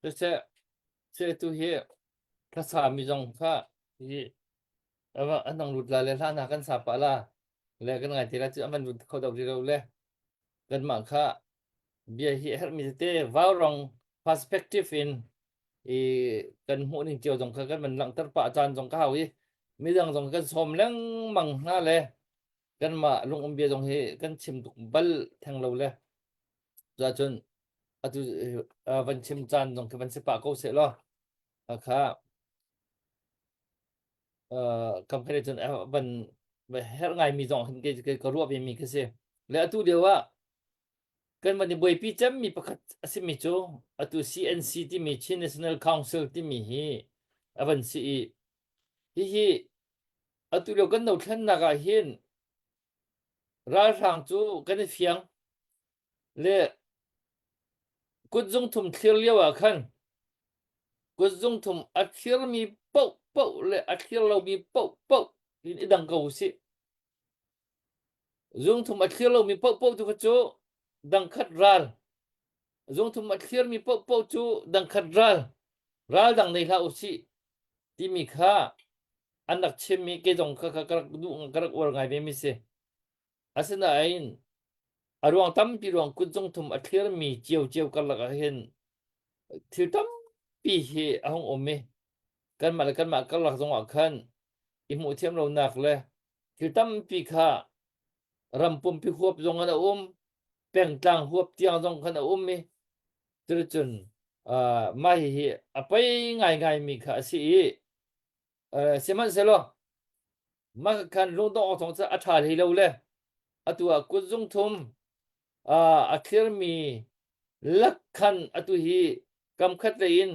Siseh, se tu hi thlasa mi zong kha hi an dang lut la le hla hna kan sa pah la le kan ngai te la cu an van lut kho deuh rih lo le kanmah kha bia hi a herhmi tete vaurong perspective in i kan hmuh ning cio zong kha kan van langhter pah caan zong ka hau i midang zong kan sawm lengmang hna le kanmah lungum bia zong hi kan chim tuk bal theng lo le cun atu van chim caan zong khi van si pah ko seh law kha kam khat cun van herh ngaimi zong hin ka ruah ve mi khi si le atu lio ah kan van i buaipi cemmi pakhat a simi cu atu CNC timi Chin National Council timi hi a van si i hihi atu lio kan dothlennak ah hin ralhrang cu kan i fiang le kutzung thum thlir lio ah khan kutzung thum a thlirmi paoh paoh le a thlir lomi paoh paoh in i dang ko usih. Zungthum a thlir lomi paohpaoh tu kha cu dangkhat ral. Zungthum a thlirmi paohpaoh cu dangkhat ral. Ral dang nei hlah usih timi kha an rak chimmi kei zong kha ka rak duh ka rak uar ngai ve mi si. Asinain a ruang tampi ruang kutzung thum a thlirmi ciocio karlak ah hin thil tampi hi a hung um i kanmah le kanmah karlak zongah khan i hmuh thiam lonak le thil tampi kha ram pumpi huap zong in a um pengtlang huap tiang zong khan a um i cuticun uh, mah hihi a pei ngaingai mi kha a si i uh, sihmanhsehlaw mah khan lungdong awk thong cu a ṭha hlei lo le atu ah kutzung thum uh, a thlirmi lak khan atu hi kamkhat lei in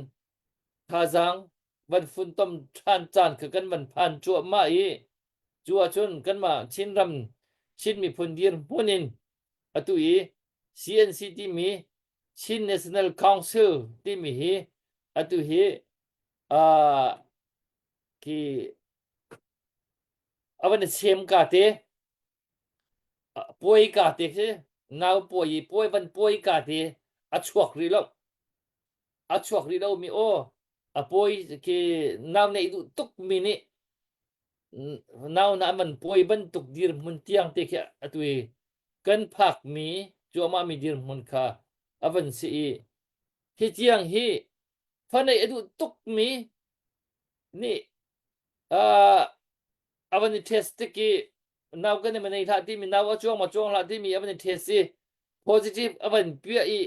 thazaang van funtom ṭhan caan kha kan van phan cuahmah i cu ahcun kanmah Chinram Chin miphun dirhmun in atu i CNC timi Chin National Council timi hi atu hi uh, khi a van i sem ka te puai ka te khi nau puai i puai van puai ka te a chuak rih lo a chuak rih lomi aw a pawi khi nau neih duh tuk mi nih nau na man pawi bantuk dirhmun tiang te khi atu i kan phak mi cuahmah mi dirhmun kha a van si i hi tiang hi fa neih a duh tuk mi nih uh, a van i test tik i nau kan i nei hlah timi nau a chuang ma chuang hlah timi a van i test i positive a van piah i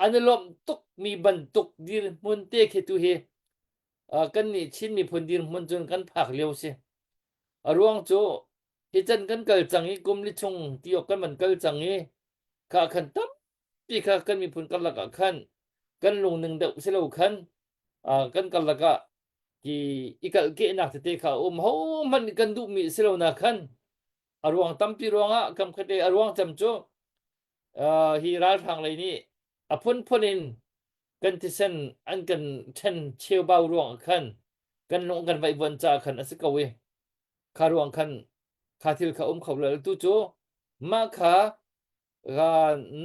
an i lawmh tukmi bantuk dirhmun te khi tu hi kan nih Chin miphun dirhmun cun kan phak lio si. A ruang cu hi can kan kal cang i kum li chung ti awk kan van kal cang i kha khan tampi kha kan miphun karlak ah khan kan lungning deuh si lo khan kan karlak ah ki i kalhkehnak tete kha a um hohmanh nih kan duhmi si lo na khan a ruang tampi ruangah kam khat le a ruang cem cu hi ralhrang lei nih a phunphun in kan thisen an kan ṭhen cheubau ruangah khan kan lung kan vaihvuan caah khan a si ko i kha ruang khan kha thil kha um kho lo tu cu mah kha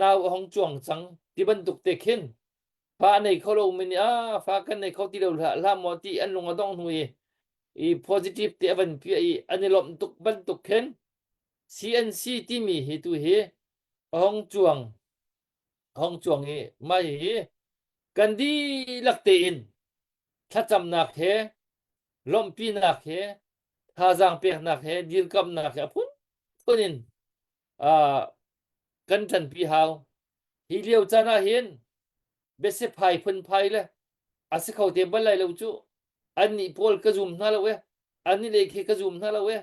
nau a hong cuang cang ti bantuk te khin fa a nei kho lo mi nih ah fa kan nei kho ti lo hlah hlah maw ti an lung a dong hnu i i positive te a van piah i an i lawmh tuk bantuk khin CNC timi hi tu hi a hong cuang hong cuang i mah hi kan dihlak tein thlacamnak he lawmhpinak he thazaang peknak he dirkamnak he a phunphun in uh, kan ṭanpi hau. Hi lio caan ah hin biasiphai phunphai le a si kho te bal lai lo cu annih pawl ka zum hna lo e annih lei khi ka zum hna lo e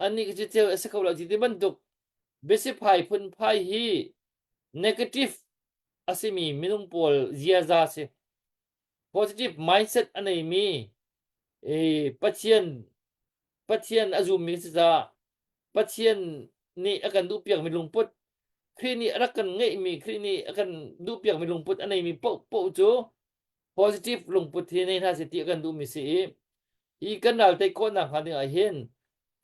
annih khi cu a si kho lo ti ti bantuk biasiphai phunphai hi negative a simi minung pawl ziaza si positive mindset a neimi e, Pathian Pathian a zummi si caah Pathian nih a kan duhpiakmi lungput Khrih nih a rak kan ngeihmi Khrih nih a kan duhpiakmi lungput a neimi paohpaoh cu positive lungput hi nei hna seh ti a kan duhmi si i hi kan ral tei khawhnak hnga ding ah hin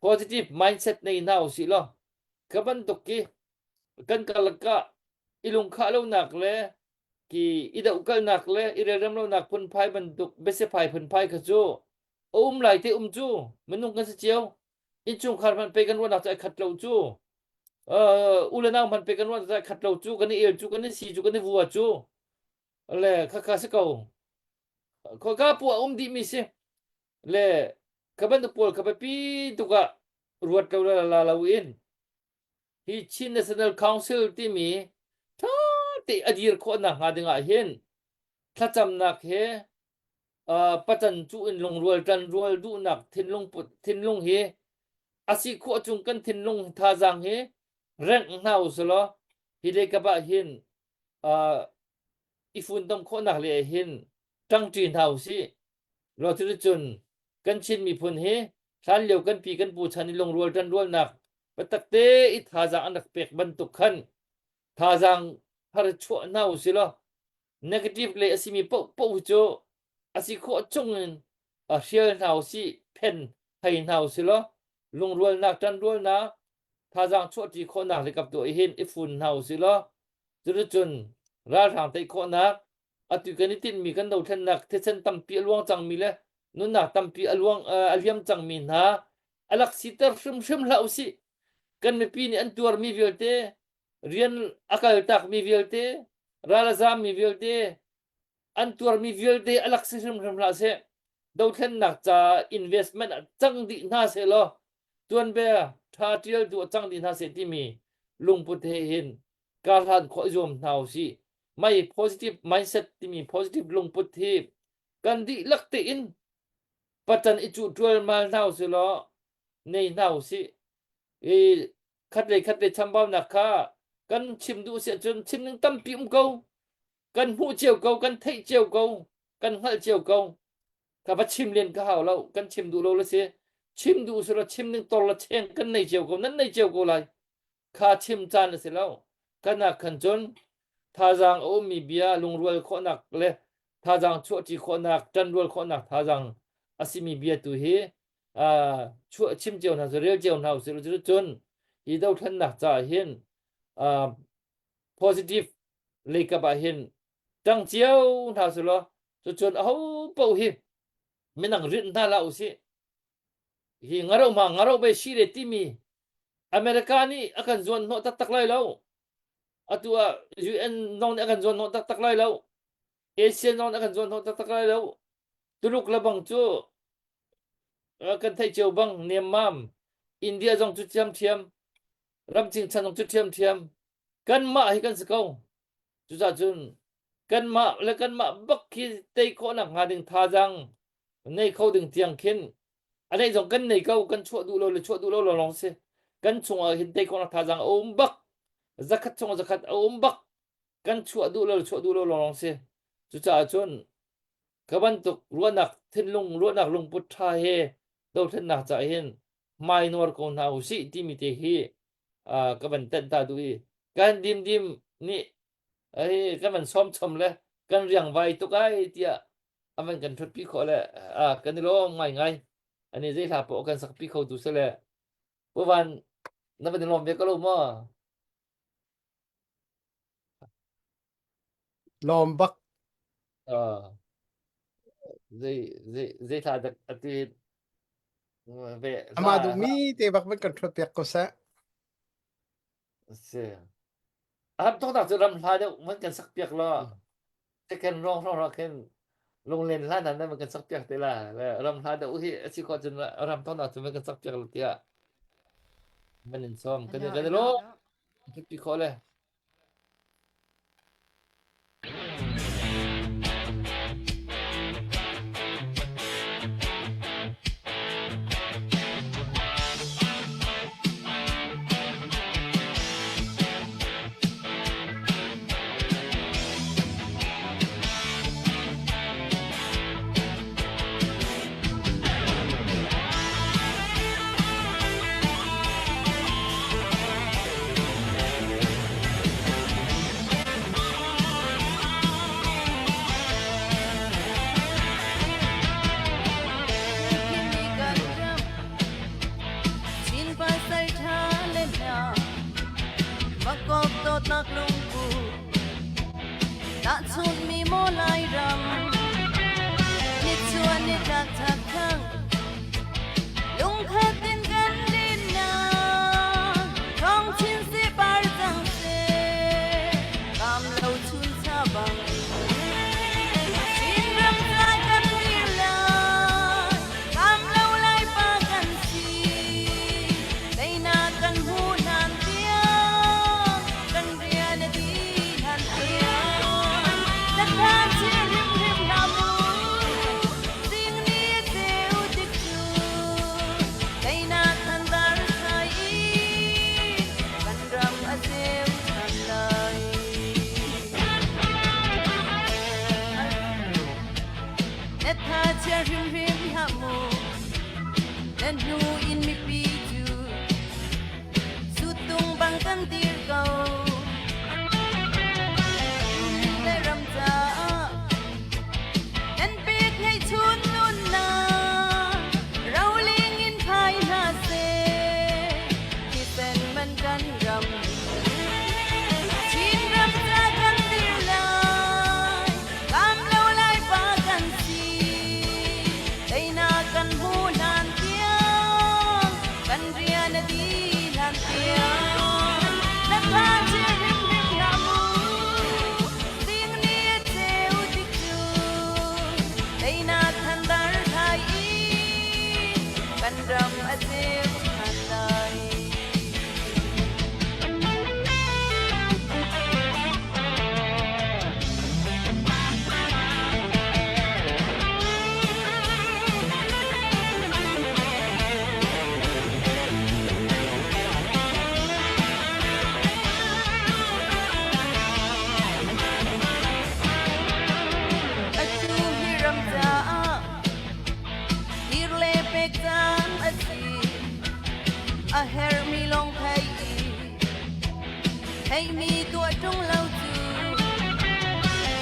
positive mindset nei hna usih law ka bantuk ki kan karlak ah i lungkhah lonak le ki i dohkalnak le i relrem lonak phunphai bantuk biasiphai phunphai kha cu a um lai te um cu minung kan si cio innchungkhar hmanh pe kan ruahnak cu ai khat lo cu uh, u le nau hmanh pe kan ruahnak cu ai khat lo cu kan i el cu kan i si cu kan i vua cu le khakha si ko khoika pu a um dih mi si le ka bantuk pawl kha biapi tuk ah ruat lo la la lo in hi Chin National Council timi ṭha te a dir khawh nak hnga ding ah hin thlacamnak he uh, pacan cu in lungrual ṭanrual duhnak thinlung put thinlung hi a si khawh chung kan thinlung thazaang hi rengh hna usulaw hi le kap ah hin uh, i funtom khawhnak le hin ṭangṭi hna usih law cuticun kan Chin miphun hi hlan lio kan pi kan pu chan i lungrual ṭanrualnak biatak te i thazaang an rak pek bantuk khan thazaang thar chuah hna usih law negative lei a simi paohpaoh hi cu a si khawh chung in a hrial hna usih phen thei hna usih law lungrualnak ṭanrualnak thazaang chuahṭi khawhnak le kap tuah hin i fun hna usih law cuticun ralhrang tei khawhnak atu kan i tinhmi kan dothlennak thisen tampi a luang cangmi le nunnak tampi a luang a liam cangmi hna a lak siter hrimhrim hlah usih kan mipi nih an tuarmi vialte rian a kaltakmi vialte ral a zammi vialte an tuarmi vialte a lak si hrimhrim hlah seh dothlennak ca investment ah cang dih hna seh law tuanbia ṭha ṭial tu ah cang dih hna seh timi lungput he hin karhlan khawh i zuam hna usih mai positive mindset timi positive lungput hi kan dihlak tein pacan i cuh ṭualmal hna usih law nei hna usih i khatlei khatlei chambaunak kha kan chim duh si ahcun chim ning tampi um ko kan hmuh cio ko kan theih cio ko kan hngalh cio ko ka va chim len ka hau lo kan chim duh lo le si chim duh si lo chim ning tor la cheng kan nei cio ko nan nei cio ko lai kha chim caan a si lo kan ah khan cun thazaang a ummi bia lungrual khawhnak le thazaang chuahṭi khawhnak ṭanrual khawhnak thazaang a simi bia tu hi chuah chim cio hna rel cio hna usih cun hi dothlennak caah hin positive leikap ah hin ṭang cio hna su law cucun aho paoh hi minang rinh hna hlah usih hi ngaro ma ngaro be si le timi America nih a kan zuan hnawh taktak lai lo atu ah UN zong nih a kan zuan hnawh taktak lai lo ASEAN zong nih a kan zuan hnawh taktak lai lo Tuluk le bang cu kan theih cio bang nemmam India zong cu thiamthiam ram chingchan zong cu thiamthiam kanmah hi kan si ko cucaah cun kanmah le kanmah bak khi tei khawhnak hnga ding thazaang nei kho ding tiang khin a neih zong kan nei ko kan chuah duh lo le chuah duh lo lawng si kan chungah hin tei khawhnak thazaang a um bak zakhat chungah zakhat a um bak. Kan chuah duh lo chuah duh lo lawnglawng si. Cucaah cun ka bantuk ruahnak thinlung ruahnak lungput ṭha he dothlennak caah hin hmai nuar ko hna usih timi te hi ka van tenh ta duh i kan dimdim nih ai kan van sawm chom le kan riangvai tuk ai tiah a van kan ṭhutpi khawh le kan i lawm ngaingai. Ani zei hla paoh kan sakpi kho tu si le Pu Van na van i lawm ve ko lo maw? Lawm bak. Zei zei zei thla dak ati ve Amah duhmi te bak van kan ṭhuat piak ko seh. Si. Aham tok nak cu ram hla deuh man kan sak piak lo. Second rong rong rong khin lunglen hla nan nan kan sak piak te la. Le ram hla deuh hi asi ko cun ram tok nak cu man kan sak piak lo tiah. Man in som kan kan lo. Pi kho le. Tahchunmi maw Lairam Nichuah nitlak thakthang Lungkhat in kan dinnak Thawng chin si par cang seh Kam lo chun cha bang Chinram ca kan dir lai Kam lo lai pa kan si Teinak kan hmu hlan tiang Kan rian a dih hlan tiang Na tha chia hrimhrim hlah mu Zing ni a ceu tik cu Teinak thandar thai i Kan ram a ceu than lai. Na tha chia hrimhrim hlah mu Na hnu in mipi cu Suttung bang kan dir ko. Le ram caah nan pek ngeihchun nunnak roling in phai hna seh. Thisen man kan ram Chin ram ca kan dir lai. Kam lo lai pa kan si. Teinak kan hmu hlan tiang kan rian a dih hlan tiang na tha chia hrimhrim hlah mu zing ni a ceu tik cu teinak thandar thai i kan ram a ceu than lai. Atu hi ram caah dir le pek caan a si. A herhmi lawng thei i theihmi tuah ṭung lo cu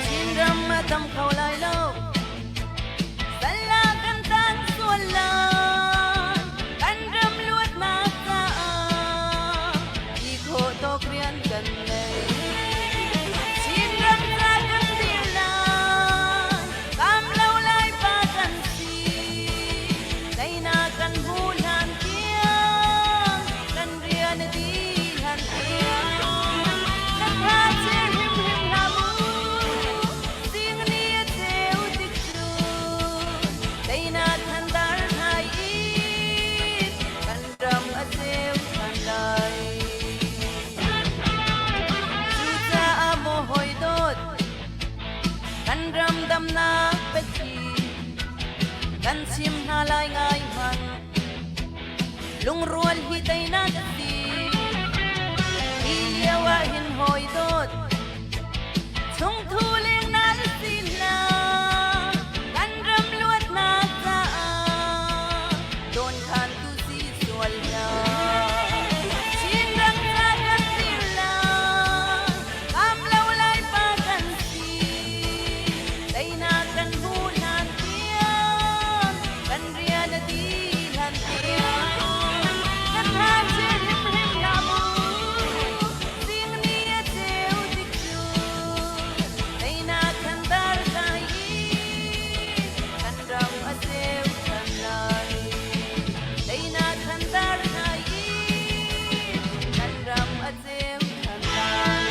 Chinram a dam kho lai lo. Sal ah kan tan sual lai, kan ram luatnak caah ti khawh tawk rian kan ngei. Chinram ca kan dir lai, kam lo lai pa kan si. Teinak kan hmu hlan tiang, kan rian a dih hlan tiang. Na tha chia hrimhrim hlah mu, zing ni a ceu tik cu. Teinak thandar thai i, kan ram a ceu than lai. Cucaah maw hawi dawt, kan ram damnak biathli kan chim hna lai ngai hmanh. Lungrual hi teinak a si. Hi lio ah hin hawi dawt. Chungthu lengnak si hna kan ram luatnak caah dawnkhantu si sual hlah. Chin ram ca kan dir lai, kam lo lai pa kan si. Teinak kan hmu hlan tiang, kan rian a dih hlan tiang. Kan hna chia hrimhrim hlah mu, zing ni a ceu tik cu. Teinak kan dar kai i, kan ram a ceu ṭhan lai. Teinak kan dar kai i, kan ram a ceu ṭhan lai.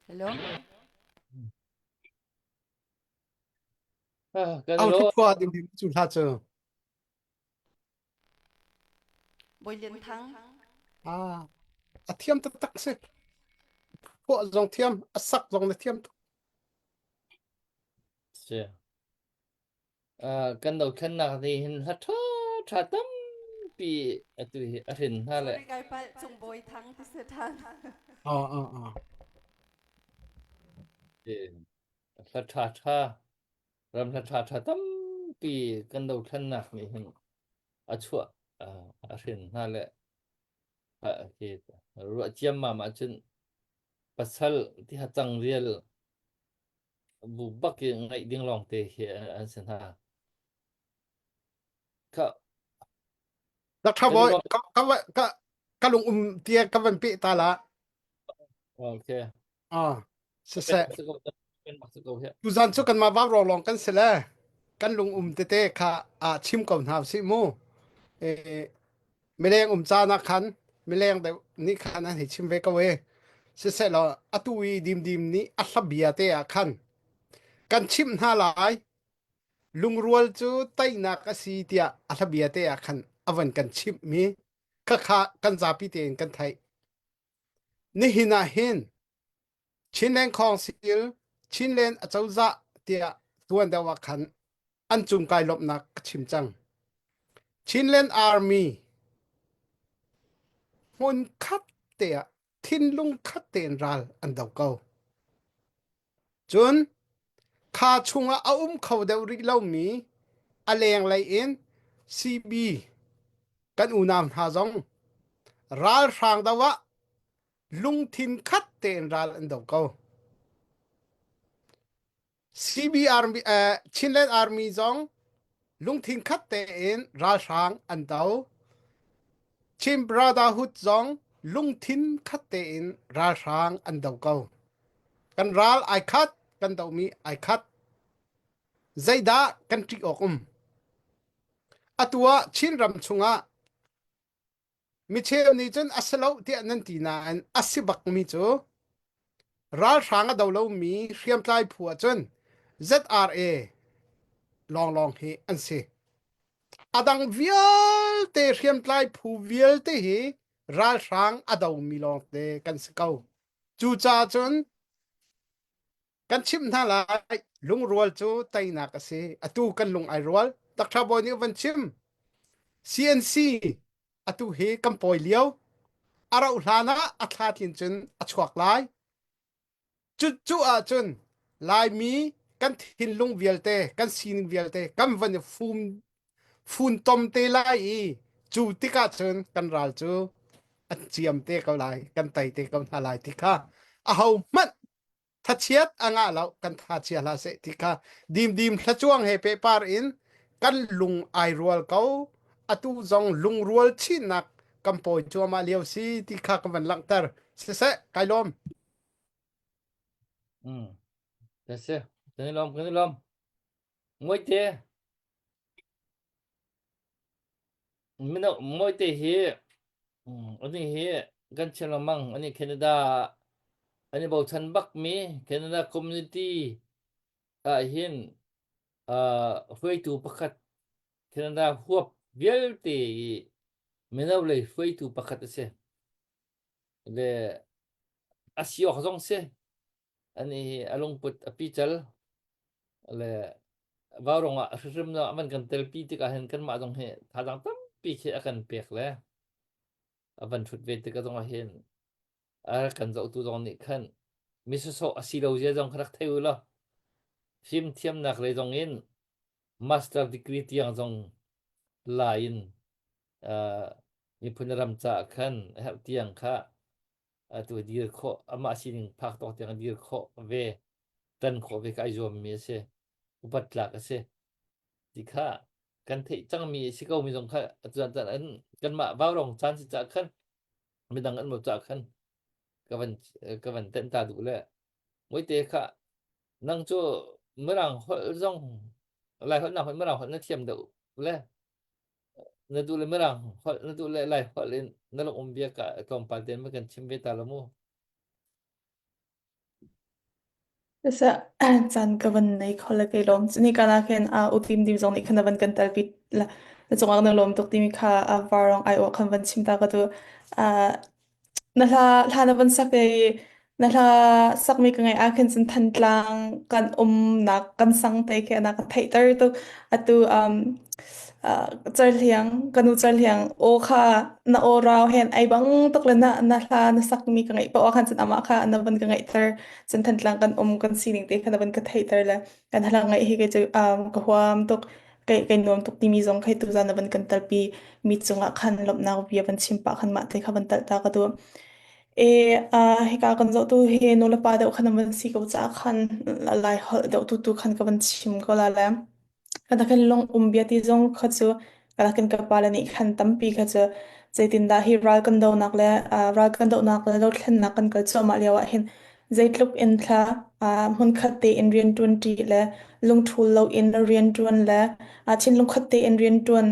Hello. Ah, kan Au lo. thupua ding ding cu hla cu. Bawi Lian Thang. Ah, a thiam taktak si. Phuah zong thiam, a sak zong na thiam tuk. Si. Ah, kan dothlennak nih hin hla ṭha ṭha tampi atu hi a hrin hna le Sorry kai palh Cung Bawi Thang ti si ṭhan. Ah, ah, ah. hla ṭha ṭha ram hla ṭha ṭha tampi kan dothlennak nih hin a chuah a hrin hna le hi ruah ciammam ahcun pasal ti ha cang rial bu bak i ngaih ding lawng te hi an si hna. Kha Dr. Boy, ka ka ka ka lung um tia ka van pe ta la. Okay. Ah, siseh. Tuzan cu kanmah vaurawng lawng kan si le kan lung um tete kha ah chim ko hna usih mu. Eh, mileng um caan ah khan mileng deuh nih khan an hei chim ve ko e. Siseh law atu i dimdim nih a hla bia te ah khan kan chimh hna lai lungrual cu teinak a si tiah a hla bia te ah khan a van kan chimh mi khakha kan zapi tein kan theih. Nihin ah hin Chinland Council, Chinland acozah tiah tuan deuh ah khan an cung kai lawmhnak ka chim cang. Chinland Army hmun khat te ah thinlung khat tein ral an do ko. Cun kha chungah a um kho deuh rih lomi a lenglei in CB kan unau hna zong ralhrang do ah lungthin khat tein ral an do ko. CB Army, uh, Chinland Army zong lungthin khat tein ralhrang an do. Chin Brotherhood zong lungthin khat tein ralhrang an do ko. Kan ral ai khat, kan domi ai khat. Zeidah kan ṭih awk um? Atu ah Chin ram chungah Micheu nih cun a si lo tiah nan ti nain a si bakmi cu ralhrang a do lomi hriamtlai phu ahcun ZRA lawnglawng hi an si. A dang vialte hriamtlai phu vialte hi ralhrang a domi lawngte kan si ko. Cucaah cun Kan chimh hna lai, lungrual cu teinak a si. Atu kan lung ai rual. Dr. Bawi nih van chim. CNC atu hi kan pawi lio. A rauh hlan ah a thla tlin cun a chuak lai. Cu cu ahcun Laimi kan thinlung vialte, kan sining vialte kan van i fum funtom te lai i cu tikah cun kan ral cu an ciam te ko lai, kan tei te ko hna lai ti kha aho hmanh thachiat a ngah lo kan tha chia hlah seh ti kha dimdim thlacuang he pehpar in kan lung ai rual ko atu zong lungrual chinnak kan pawi cuahmah lio si ti kha ka van langhter siseh kai lawm Mm. Kasi, kan i lawm, kan i lawm. Muaite, Mino mawite hi ani hi kan chim lengmang ani Canada an i bochan bakmi Canada community ah hin uh, hruaitu pakhat Canada huap vialte i mino lei hruaitu pakhat a si. Le a si awk zong si. Ani hi a lungput a pical. Le vaurong ah hrimhrim no man kan telpi tikah hin kanmah zong hi thazaang tampi khi a kan pek le a van ṭhut ve tikah zong ah hin a rak kan zohtu zong nih khan mi sawsawh a si lo zia zong kha rak thei u law fimthiamnak lei zong in master degree tiang zong la in uh, miphun ram caah khan a herh tiang kha atu dir khawh amah sining phak tawk tiang dir khawh ve tan khawh ve ka ai zuammi a si upat tlak a si ti kha kan theih cangmi a si ko mi zong kha atu caan an kanmah vaurong caan si cah khan midang an mo cah khan ka van ka van tenh ta duh le muite kha nang cu mirang holh zong lai holh nak mirang holh na thiam deuh le na duh le mirang holh na duh le lai holh in na lung um bia ka tlawmpal ten ma kan chim ve ta lo mu. Siseh, caan ka van nei kho le kei lawm. Ni kan ah khin uh, utim dim zong nih khan na van kan telpi la na cungah na lawm tuk timi kha uh, varong ai awh khan van chim ta ka tu. Uh, na hla hla na van sak i na hla sakmi ka ngaih ah khin cun Thantlang kan umnak kan sang te khi ana ka theihter tuk. Atu um, uh, Cerhliang ka nu Cerhliang aw kha na aw rau hen ai bang tuk le na na hla na sakmi ka ngaih paoh ah khan cun amah kha na van ka ngaihter. Cun Thantlang kan um kan sining te kha na van ka theihter le kan hla ngaih hi kei cu um, ka huam tuk. Kai kai nuam tuk timi zong khai tuzan na van kan talpi mi cungah khan lawmhnak bia van chim pah khan mah te kha van talh ta ka duh. E uh, hika kan zoh tu hi nu le pa deuh khan an van si ko caah khan lai holh deuh tu tu khan ka van chim ko la le kan kan lung um bia ti zong kha cu kan ka pa le nih khan tampi kha cu zeitindah hi ral kan donak le uh, ral kan donak le dothlennak kan kal cuahmah lio ah hin Zeitluk in thla hmunkhat tein rianṭuan ṭi le lungṭhul loin rianṭuan le thinlung khat tein rianṭuan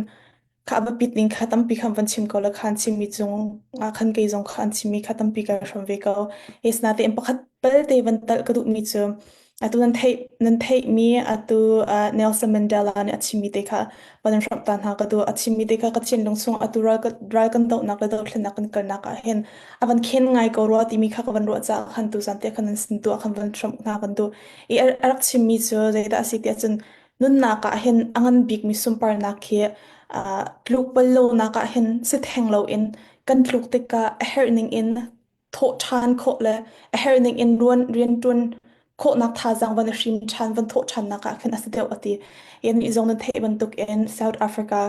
kha a biapit ning kha tampi khan van chim ko la khan chimmi cung ah khan kei zong kha an chimmi kha tampi ka hrawm ve ko. Asinain pakhat belte van talh ka duhmi cu atu nan theih nan theihmi atu Nelson Mandela nih a chimmi te kha van in hramh ta hna ka duh. A chimmi te kha ka thinlung chung atu ral, ral kan dohnak le dothlennak kan kalnak ah hin a van khen ngai ko rua timi kha ka van ruah caah khan tuzan te khan nan sin tu ah khan van hramh hna kan duh. I a rak chimmi cu zeidah a si tiah cun nunnak ah hin a ngan bikmi sunparnak khi uh, tluk bal lonak ah hin si theng loin kan tluk tikah a herh ning in thawh ṭhan khawh le a herh ning in ruan rianṭuan khawhnak thazaang van i hrim ṭhan van thawh ṭhannak ah khin a si deuh a ti. Nih zong nan theih bantuk in South Africa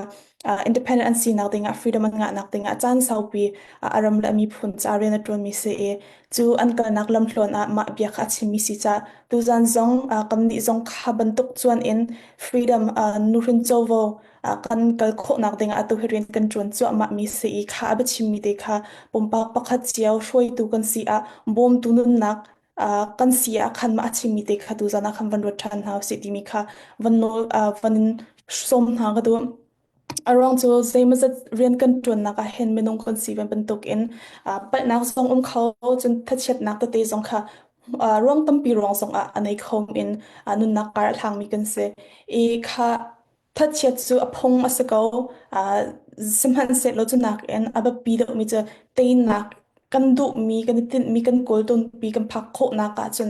uh, independent an sinak dingah freedom an ngahnak dingah caan saupi uh, a ram le a miphun ca rian a ṭuanmi si i cu an kalnak lamthluan ah mah bia kha a chimmi si ca tuzan zong uh, kannih zong kha bantuk cuan in freedom uh, nuhrin covo kan kal khawhnak dingah atu hi rian kan ṭuan cuahmahmi si i kha a biachimmi te kha pumpak pakhat cio hruaitu kan si ah bawmtu nunnak kan si ah khan mah a chimmi te kha tuzan ah khan van ruat ṭhan hna usih timi kha van nawl van in sawm hna ka duh. A ruang cu zeimawzat rian kan ṭuannak ah hin minung kan si ve bantukin palhnak zong um kho cun thachiatnak tete zong kha ruang tampi ruang zong ah a nei kho in nunnak kar a hlangmi kan si. I kha Thachiat cu a phung a si ko. Sihmanhsehlaw cu nakin a biapi deuhmi cu teinak kan duhmi, kan i tinhmi, kan kawltunpi kan phak khawhnak ahcun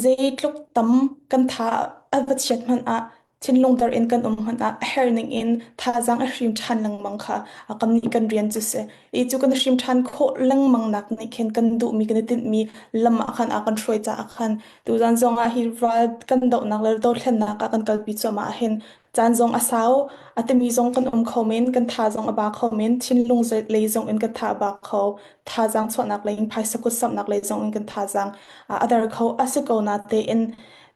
zeitluk tam kan tha a va chiat hmanh ah thinlung dar in kan um hmanh ah a herh ning in thazaang a hrim ṭhan lengmang kha kannih kan rian cu si. I cu kan hrim ṭhan khawh lengmang nak nih khin kan duhmi, kan i tinhmi lam ah khan a kan hruai caah khan Tuzan zong ah hi ral kan dohnak le dothlennak ah kan kalpi cuahmah ahhin caan zong a sau, a timi zong kan um kho men, kan tha zong a ba kho men, thinlung lei zong in kan tha a ba kho, thazaang chuahnak lei in phaisa kut samhnak lei zong in kan thazaang a der kho a si ko na tein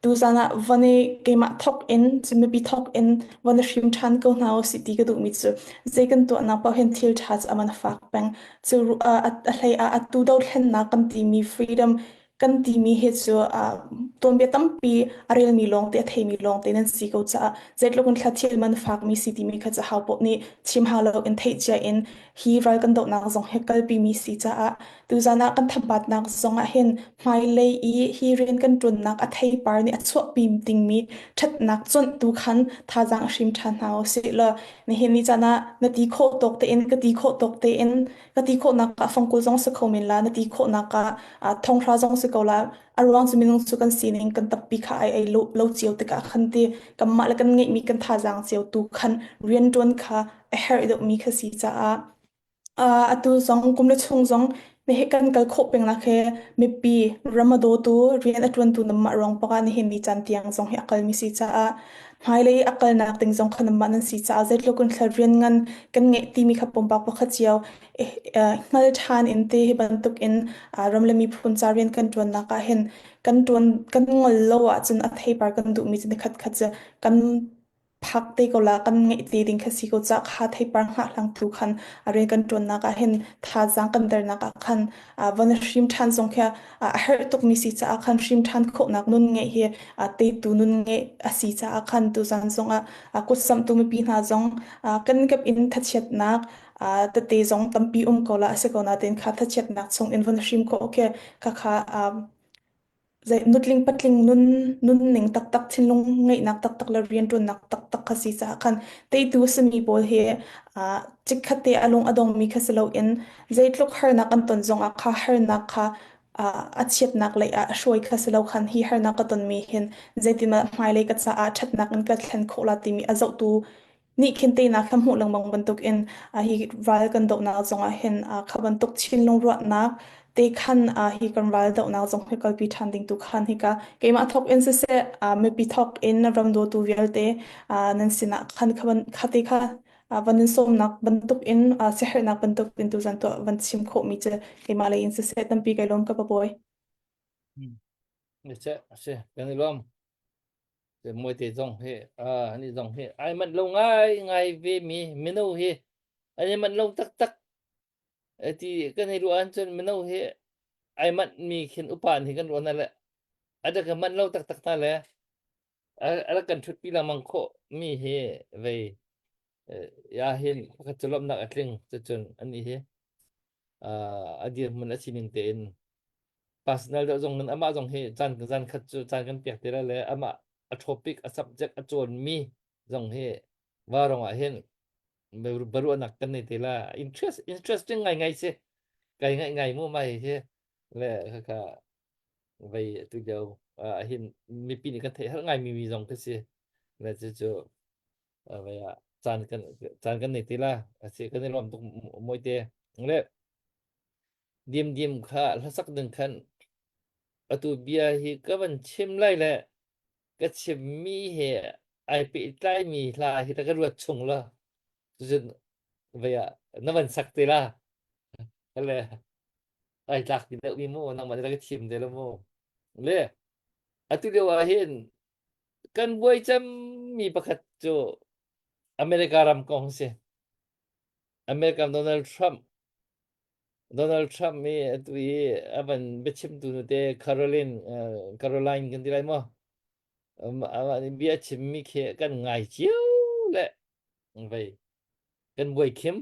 tuzan ah van i keimah thok in cun mipi thok in van i hrim ṭhan ko hna usih ti ka duhmi cu zei kan tuahnak paoh hin thil ṭha cu a man a fak peng cu a hlei ah atu dothlennak kan timi freedom kan timi hi cu uh, tuanbia tampi a relmi lawngte a theimi lawngte nan si ko caah zeitluk in thla thil man fakmi si timi kha cu hau poh nih chim hau lo in theih cia in hi ral kan dohnak zong hi kalpi mi si caah tuzan ah kan thabatnak zong ah hin hmailei i hi rian kan ṭuannak a theipar nih a chuahpi dingmi ṭhatnak cuanh tu khan thazaang hrim ṭhan hna usih law nihin ni caan ah na ti khawh tawk tein ka ti khawh tawk tein ka ti khawhnak ah fangkul zong si kho men la na ti khawhnak ah thonghra zong si ko la. A ruang cu minung cu kan sining kan tappi kha ai ei lo, lo cio tikah khan ti kanmah le kan ngeihmi kan thazaang cio tu khan rianṭuan kha a herh deuhmi kha si caah Uh, atu zong kum le chung zong nihi kan kal khawh peng nak he mipi ram a dawtu rian a ṭuantu nanmah ruang bak ah nihin ni caan tiang zong hi a kalmi si caah hmailei a kalnak ding zong kha nanmah nan si caah zeitluk in thla rian ngan kan ngeih timi kha pumpak pakhat cio eh, eh, hngal ṭhan in te hi bantuk in uh, ram le miphun ca rian kan ṭuannak ah hin kan ṭuan kan ngol lo ahcun a theipar kan duhmi cu nikhat khat cu kan phak te ko la kan ngeih te ding kha si ko ca kha theipar hngah hlang tu khan a rian kan ṭuannak ah hin thazaang kan dernak ah khan von hrim ṭhan zong khi a herh tukmi si caah khan hrim ṭhan khawhnak nun ngeih hi teitu nun ngeih a si caah khan tuzan zong ah kutsamhtu mipi hna zong kan kap in thachiatnak tete zong tampi um ko la a si ko nain kha thachiatnak chung in von hrim khawh okay kha kha Zei nutling patling nun nunning taktak thinlung ngeihnak taktak le rianṭuannak taktak kha si caah khan teitu a simi pawl hi uh, chikkhat te a lung a dongmi kha si loin zeitluk harnak an ton zongah kha harnak kha uh, a chiatnak lei ah a hruai kha si lo khan hi harnak ka tonmi hin zeitindah hmailei ka caah ṭhatnak in ka thlen khawh la timi a zohtu nih khin teinak kha hmuh lengmang bantuk in hi ral kan dohnak zongah hin kha bantuk thinlung ruahnak te khan hi kan ral dohnak zong hi kalpi ṭhan ding tu khan hika keimah thawk in siseh mipi thawk in ram dawtu vialte nan sinah khan kha te kha van in sawmnak bantuk in siaherhnak bantuk in tuzan tuah van chim khawhmi cu keimah lei in siseh tampi kai lawm ka pabawi. Si, kan i lawm. Muaite zong hi ani zong hi ai manh lo ngai ngai ve mi mino hi an i manh lo taktak ti kan i ruah ahcun mino hi ai manh mi khin upa nih kan ruah hna le a rak kan manh lo taktak hna le a rak kan ṭhutpi lengmang khawh mi hi vei ya hin pakhat cu lawmhnak a tling cucun ani hi a dirhmun a sining tein personal deuh zong in amah zong hi caan zan khat cu caan kan pek te lai le amah a topic a subject a cawnmi zong hi varong ah hin baruahnak kan nei te la interest interesting ngai ngai si kai ngai ngai mu mai hi le kha vei tu lio hin mipi nih kan theih har ngai mi mi zong khi si le cu cu vei ah caan kan caan kan nei te la asi kan i lawm tuk moi te le Dimdim kha hlasak ding khan atu bia hi ka van chim lai le ka chimmi he ai pehtlaimi hla hi ta ka ruat chung la. Cucun vei ah na van sak te la. Le ai tlak ti deuh mi mu nangmah nih ka thim te la mu. Le atu lio ah hin kan buai cemmi pakhat cu America ram kong si. American Donald Trump Donald Trump i atu i a van biachimtu nute Caroline uh, Caroline kan ti lai maw? Um, amah nih bia chimmi khi kan ngai cio le vei kan buai khim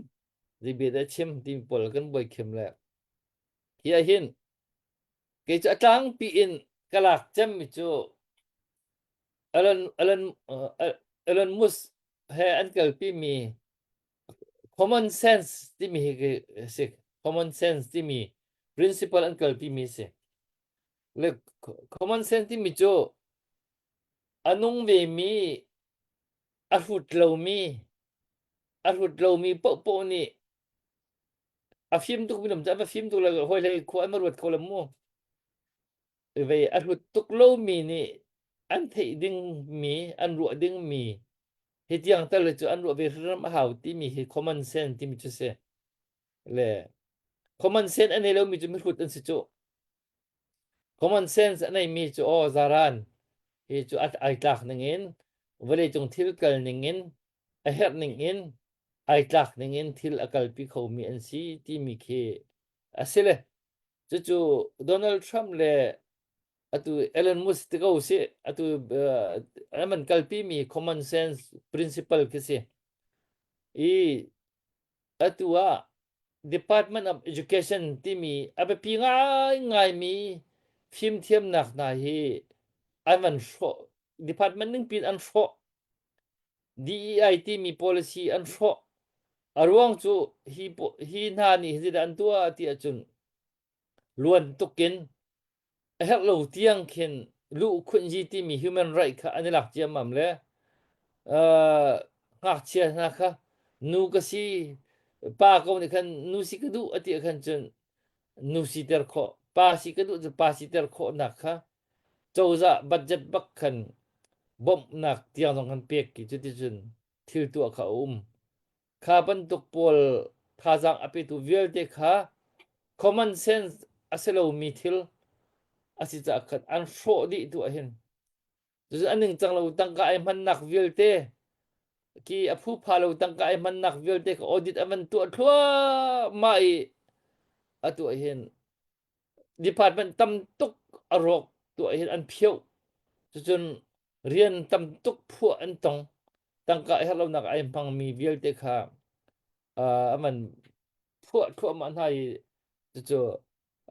zei bia dah chim timi pawl kan buai khim le hi ah hin kei cu a tlangpi in ka lak cemmi cu Elon Elon uh, Elon Musk he an kalpi mi Common sense timi hi si. Common sense timi principle an kalpi mi si. Le common sense timi cu a nung ve mi a hrut lomi a hrut lomi paohpaoh nih a fim tuk mi cu a fim tuk le hawi hlei khua an ruat kho lo mu. Vei a hlut tuk lomi nih an theih dingmi, an ruah dingmi hi tiang tal cu an ruah ve hrim a hau timi hi common sense timi cu si. Le common sense a nei lomi cu mihrut an si cu. Common sense a neimi cu aw zaran hi cu ai tlak ningin vawleicung thil kal ningin a herh ningin ai tlak ningin thil a kalpi khomi an si timi khi a si le Cucu Donald Trump le atu Elon Musk te ko si atu uh, an kalpi mi common sense principle khi si. I atu ah Department of Education timi a biapi ngaingai mi fimthiamnak hna hi an van hrawh department ning pin an hrawh DEI timi policy an hrawh. A ruang cu hi, hi hna nih zeidah an tuah ti ahcun luan tukin A herh lo tiang khin luhkhunhzi timi human right kha an i lak ciammam le uh, ngakchia hna kha nu ka si pa ko nih khan nu si ka duh a ti ah khan cun nu siter khawh pa si ka duh cu pa siter khawhnak kha cozah budget bak khan bawmhnak tiang zong kan pek ki cuticun thil tuah kha a um. Kha bantuk pawl thazaang a petu vialte kha common sense a si lomi thil a si caah khan an hrawh dih tu ahhin. Cucu a ningcang lo tangka ai hmannak vialte ki a phupha lo tangka ai hmannak vialte kha audit a van tuah thluahmah i a tuah hin department tam tuk a rawk tuah hin an phioh. Cucun rian tam tuk phuah an tong. Tangka herh lonak ai hmangmi vialte kha uh, a man phuah thluahmah hna i cucu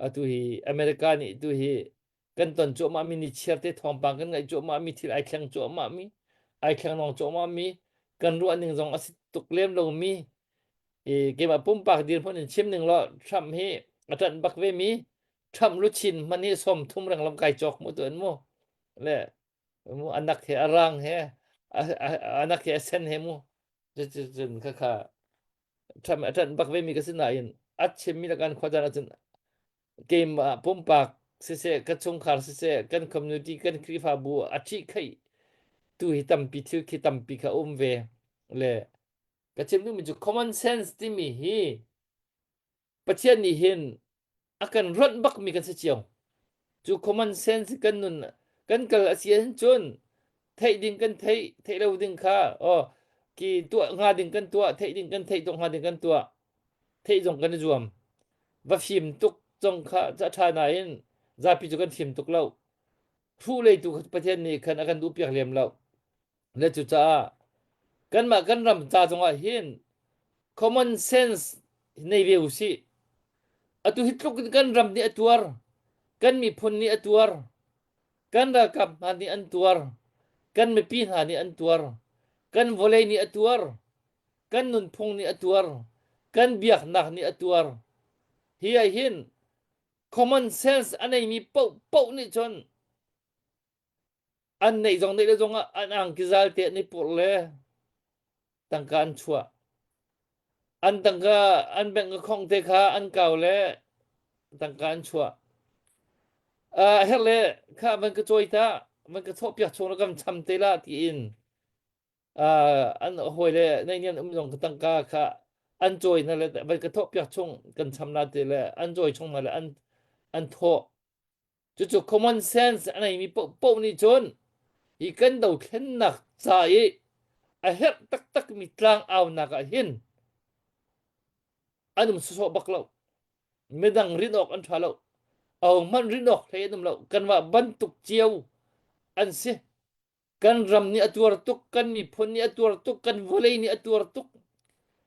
atu hi America nih tu hi kan ton cuahmah mi ni chiar te thawngpang kan ngaih cuahmah mi thil ai thleng cuahmah mi ai thleng nong cuahmah mi kan ruah ning zong a si tuk lem lo mi i keimah pumpak dirhmun in chim ning law Trump hi a ṭanh bak ve mi Trump luchin hman hi som thum reng lam kai cawk mu tu an mu le mu anak he arang he anak he sen he mu cun kha kha Trump a ṭanh bak ve mi ka si nain a chimmi le kan khuadan ahcun keimah pumpak siseh ka chungkhar siseh kan community kan Khrihfabu a ṭhihkhaih tu hi tampi thil khi tampi kha um ve le ka chim duhmi cu common sense timi hi Pathian nih hin a kan ronh bakmi kan si cio. Cu common sense kan nun kan kal a si ahcun theih ding kan theih, theih lo ding kha oh ki tuah hnga ding kan tuah, theih ding kan theih, tuah hnga ding kan tuah. Theih zong kan i zuam. Va fim tuk zong kha ca ṭha nain zapi cu kan fim tuk lo. Hruh lei tu Pathian nih khan a kan duh piak lem lo. Le cucaah kanmah kan ram ca zongah hin common sense nei ve usih. Atu hi tluk in kan ram nih a tuar, kan miphun nih a tuar, kan ralkap hna nih an tuar, kan mipi hna nih an tuar, kan vawlei nih a tuar, kan nunphung nih a tuar, kan biaknak nih a tuar. Hi ah hin common sense a neimi paohpaoh nih cun an neih zong neih le zong ah an angki zal te an i purh le tangka an chuah an tangka an bank account te kha an kau le tangka an chuah uh, her le kha van ka cawi ta van ka thawh piak chung la kam cham te la tiin uh, an hawi le nei nian um zong ka tangka kha an cawi na le van ka thawh piak chung kan cham la te le an cawi chung na le an an thawh Cucu common sense a neimi paohpaoh nih cun hi kan dothlennak ca i a herh taktakmi tlangaunak ah hin an um sawsawh bak lo. Midang rin awk an ṭha lo. Ahohmanh rin awk hlei an um lo. Kanmah bantuk cio an si. Kan ram nih a tuar tuk, kan miphun nih a tuar tuk, kan vawlei nih a tuar tuk,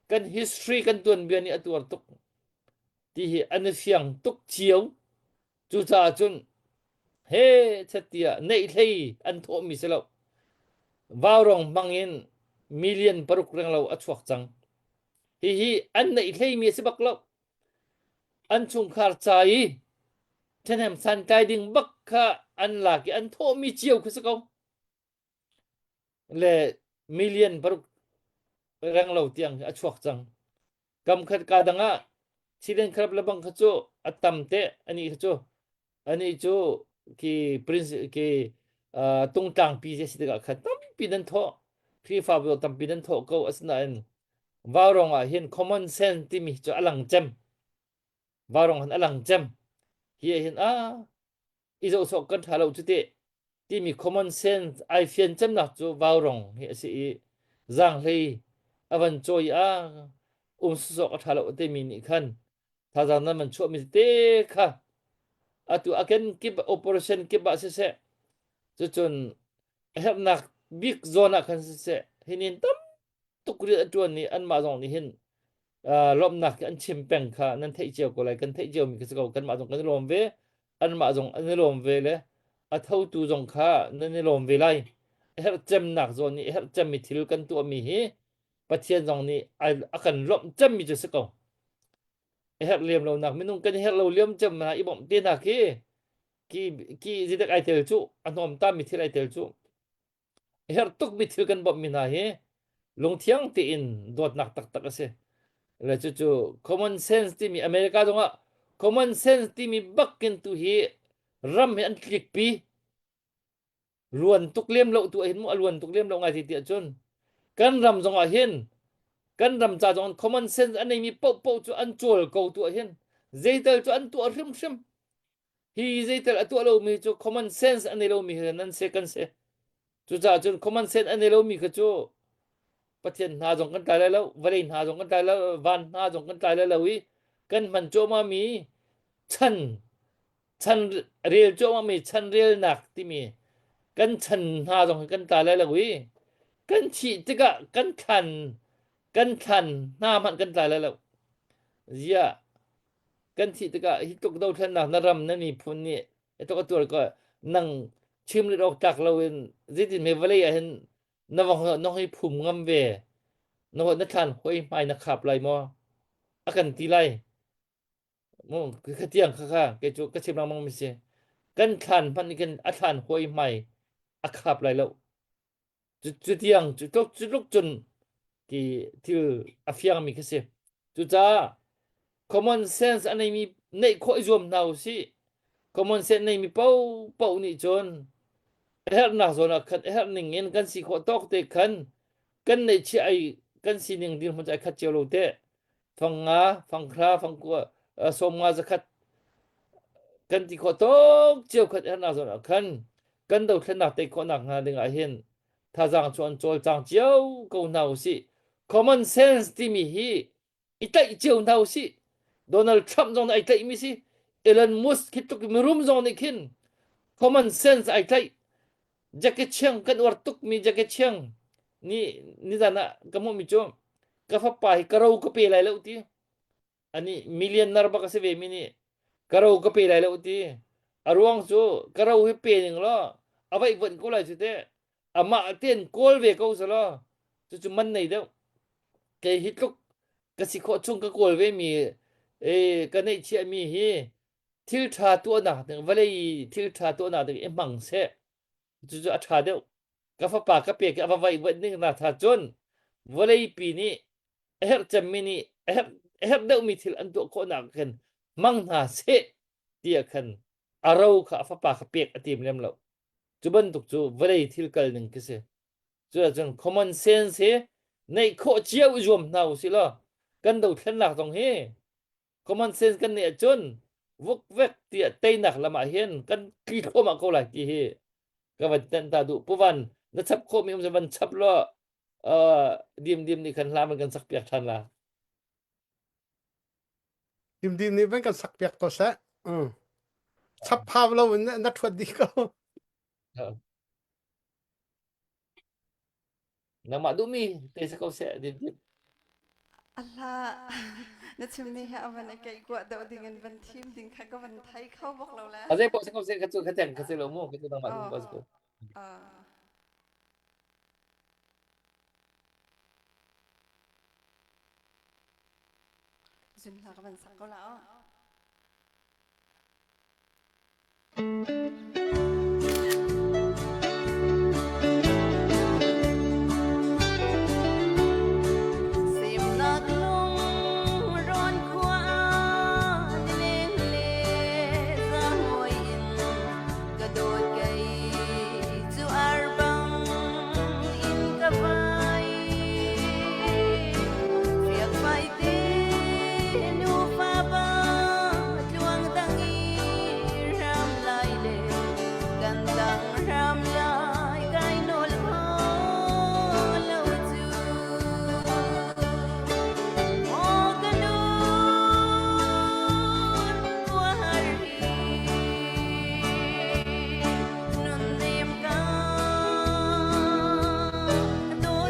kan history kan tuanbia nih a tuar tuk ti hi an i fiang tuk cio. Cucaah cun he chet tiah neih hlei an thawhmi si lo. Vaurawng hmang in million paruk renglo a chuak cang. Hihi an neih hleimi a si bak lo. An chungkhar ca i ṭhahnem santlai ding bak kha an lak i an thawhmi cio khi si ko. Le million paruk renglo tiang a chuak cang. Kam khat ka dang ah Chilen kharap le bang kha cu a tam te ani kha cu ani cu ki prince ki uh, tungtlang pi si tikah khan tampi nan thawh Khrihfabu tampi nan thawh ko asinain Vaurawng ah hin common sense timi cu a lang cem. Vaurawng han a lang cem. Hi ah hin ah i zohsawh kan ṭha lo cu teh timi common sense ai fian cemnak cu vaurawng hi a si i zaanghlei a van cawi a um sawsawk a ṭha lo timi nih khan thazaang nan van chuahmi te kha atu a ken kip operation kip ah siseh cucun a herhnak bik zawn ah khan siseh hinin tam tuk rian a ṭuan i anmah zong nih hin uh, lawmhnak an chim peng kha nan theih cio ko lai kan theih cio mi khi si ko kanmah zong kan i lawm ve anmah zong an i lawm ve le a thotu zong kha nan i lawm ve lai herh cemnak zawn nih herh cemmi thil kan tuahmi hi Pathian zong nih a kan lawmh cemmi cu si ko a herh liam lonak minung kan herh lo liam cem na i bawmh te hna khi Ki ki zidek ai tel cu a hnawm tam mi thil ai tel cu. Herh tuk mi thil kan bawmh mi hna hi lungthiang tein dawtnak taktak a si. Le cucu common sense timi America zongah common sense timi bakin tu hi ram hi an tlikpi. Luan tuk lem lo tu hin mu a luan tuk lem lo ngai ti tiah cun kan ram zongah hin kan ram ca zong common sense a neimi paohpaoh cu an cawl ko tu ah hin zeital cu an tuah hrimhrim. Hi zeital a tuah lomi cu common sense a nei lomi hi nan si kan si. Cucaah cun common sense a nei lomi kha cu Pathian hna zong kan tlai lai lo, vawlei hna zong kan tlai lo, van hna zong kan tlai lai lo i kan hman cuahmah mi chan chan rel cuahmah mi chan relnak timi kan chan hna zong hi kan tlai lai lo i kan thih tikah kan thlan kan thlan hna hmanh kan tlai lai lo. Ziah kan thih tikah hi tluk dothlennak na ram na miphun nih hi tluk a tuar ko nang chim rit awk tlak loin zeitin me vawlei ah hin na vong na hoi phum ngam ve na hoi na thlan hoi hmai na khap lai maw a kan ti lai mu ka tiang kha kha kei cu ka chim lengmang mi si kan thlan hmanh nih kan a thlan hoi hmai a khap lai lo Cu tiang cu tluk cu tluk cun ti thil a fiangmi khi si. Cucaah common sense a neimi neih khawh i zuam hna u sih. Common sense neimi paohpaoh nih cun a herhnak zawn ah khan a herh ning in kan si khawh tawk te khan kan neihchiah ai kan sining dirhmun cu ai khat cio lo teh. Fang nga, fang hra, fang kua, sawm nga zakhat kan ti khawh tawk cio khat herhnak zawn ah khan kan dothlennak tei khawhnak hnga ding ah hin thazaang cu an cawlcang cio ko hna usih. Common sense timi hi i tlaih cio hna usih. Donald Trump zong nih ai tlaihmi si. Elon Musk khi tluk mirum zong nih khin common sense ai tlaih. Jackie Chan kan uar tukmi Jackie Chan ni nizan ah ka hmuhmi cu ka fapa hi ka ro ka pe lai lo ti. Ani millionaire bak a si ve mi nih ka ro ka pe lai lo ti. A ruang cu ka ro hi pe ning law a vaih vonh ko lai cu teh. Amah ten kawl ve ko selaw cucu man nei deuh. Kei hi tluk ka si khawh chung ka kawl ve mi eh, ka neihchiah mi hi thil ṭha tuahnak ding vawlei i thil ṭha tuahnak ding i hmang seh. Cucu a ṭha deuh. Ka fapa ka pek i a va vaih vonh ding na tha cun vawleipi nih a herh cemmi nih a herh a herh deuhmi thil an tuah khawhnak khan hmang hna seh tiah khan a ro kha a fapa kha pek a tim lem lo. Cu bantuk cu vawlei thil kal ning khi si. Cu ahcun common sense hi neih khawh cio i zuam hna usih law kan dothlennak zong hi common sense kan neih ahcun vukvek tiah teinak lam ah hin kan tli thluahmah ko lai ti hi ka van tenh ta duh. Puvan na chap khawhmi um van chap law uh, dim dim nih khan hla man kan sak piak ṭhan la. Dim dim nih van kan sak piak ko seh. Mm. Chap phau lo in na ṭhuat dih ko. Nangmah duhmi te si ko seh dim dim. A hla na chimmi he a van i keih kuah deuh ding in van thim ding kha ka van thei kho bak lo le. A zei poh si ko seh ka cu ka teng ka si lo mu ka cu nangmah duh ko si ko. Uh. Zun hla ka van sak ko la aw. Semnak lung rawn khua nileng le zahawi in ka dawt kei cu arbang in ka vai Fiakfai te nufa ba tluang dang i ram lai le kan dang ram lai kai nawl lo cu Maw ka nun khua har hi nun nem ka dawt.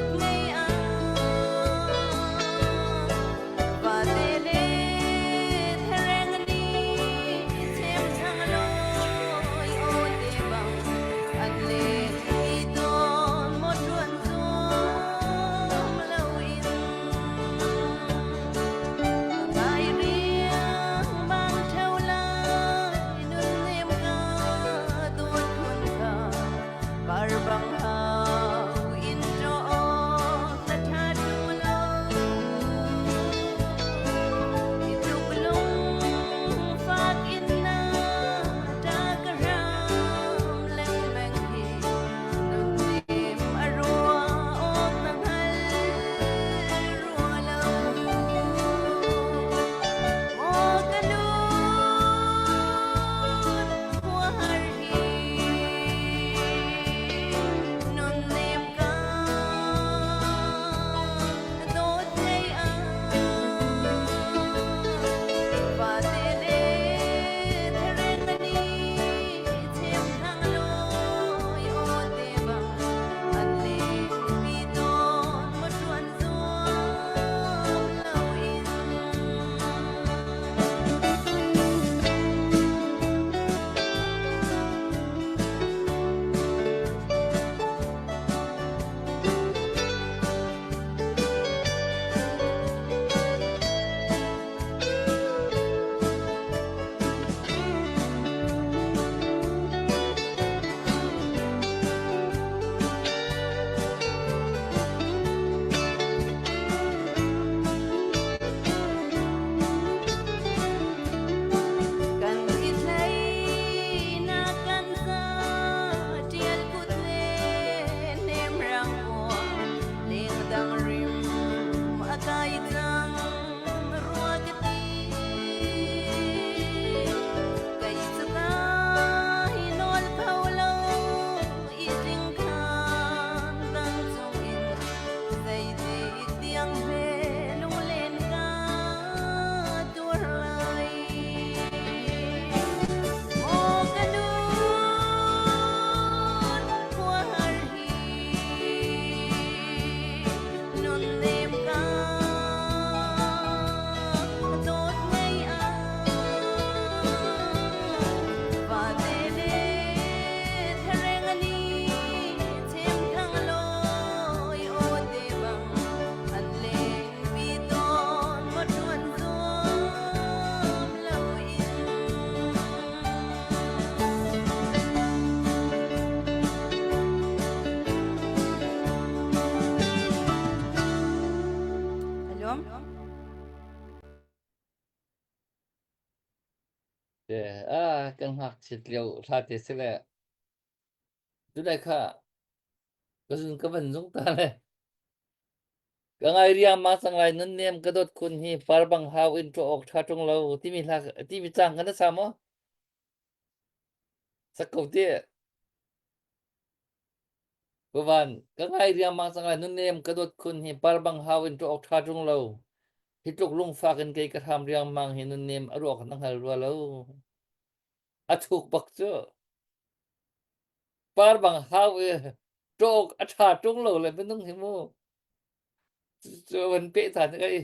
Te ah kan ngakchiat lio hla te si le tulai kha ka zun ka van zung ta le ka ngai riangmang cang lai nun nem ka dawt khun hi far bang hau in ṭawh awk ṭha ṭung lo timi hla timi cang kan sa maw sak ko te Pavan, ka ngai riangmang cang lai nunnem ka dawt khun hi par bang hau in ṭawh awk ṭha ṭung lo. Hi tluk lungfak in kei ka hram riangmang hi nunnem a ruak na hngal rua lo. A thuk bak cu. Par bang hau i ṭawh awk a ṭha ṭung lo le minung hi mu. Cu van peh than kai.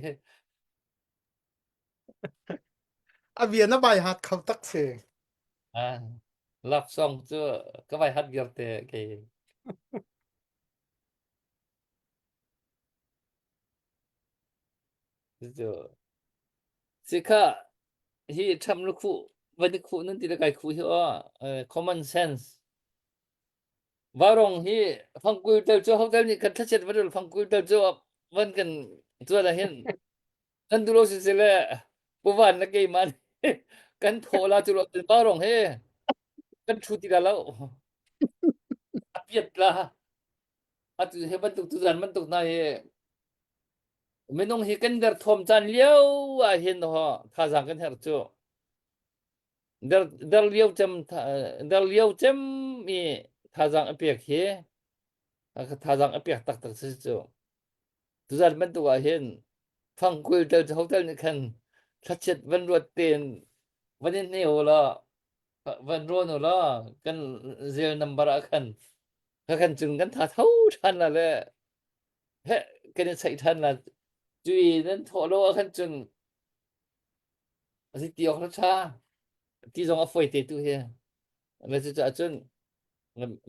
A bia na bai hat kho tak si. Ah, love song cu ka vai hat viar te kei. Cu sikha hi tham lu khu van i khu nan ti le kai khu hi aw common sense Varong hi fangkul tel cu hotel nih kan thlachiat van fangkul tel cu van kan tuan ah hin kan duh lo si le puvan na keimah nih kan thaw la cu lo varong he kan thu ti la lo a piat la atu he bantuk tu zan bantuk na hi minung hi kan der thom caan lio ah hin ho thazaang kan herh cu der der lio cem der lio cem i thazaang a pek hi thazaang a pek taktak si cu tuzan bantuk ah hin fangkul tel hotel nih khan thlachiat van ruat tein van in hne u law van rawn u law kan zel number ah khan ka kan cun kan tha tho than la le he kan i cheih than la cui nan thawh lo ah khan cun A si ti awk tha ti zong a fawi te tu hi. Le cucaah cun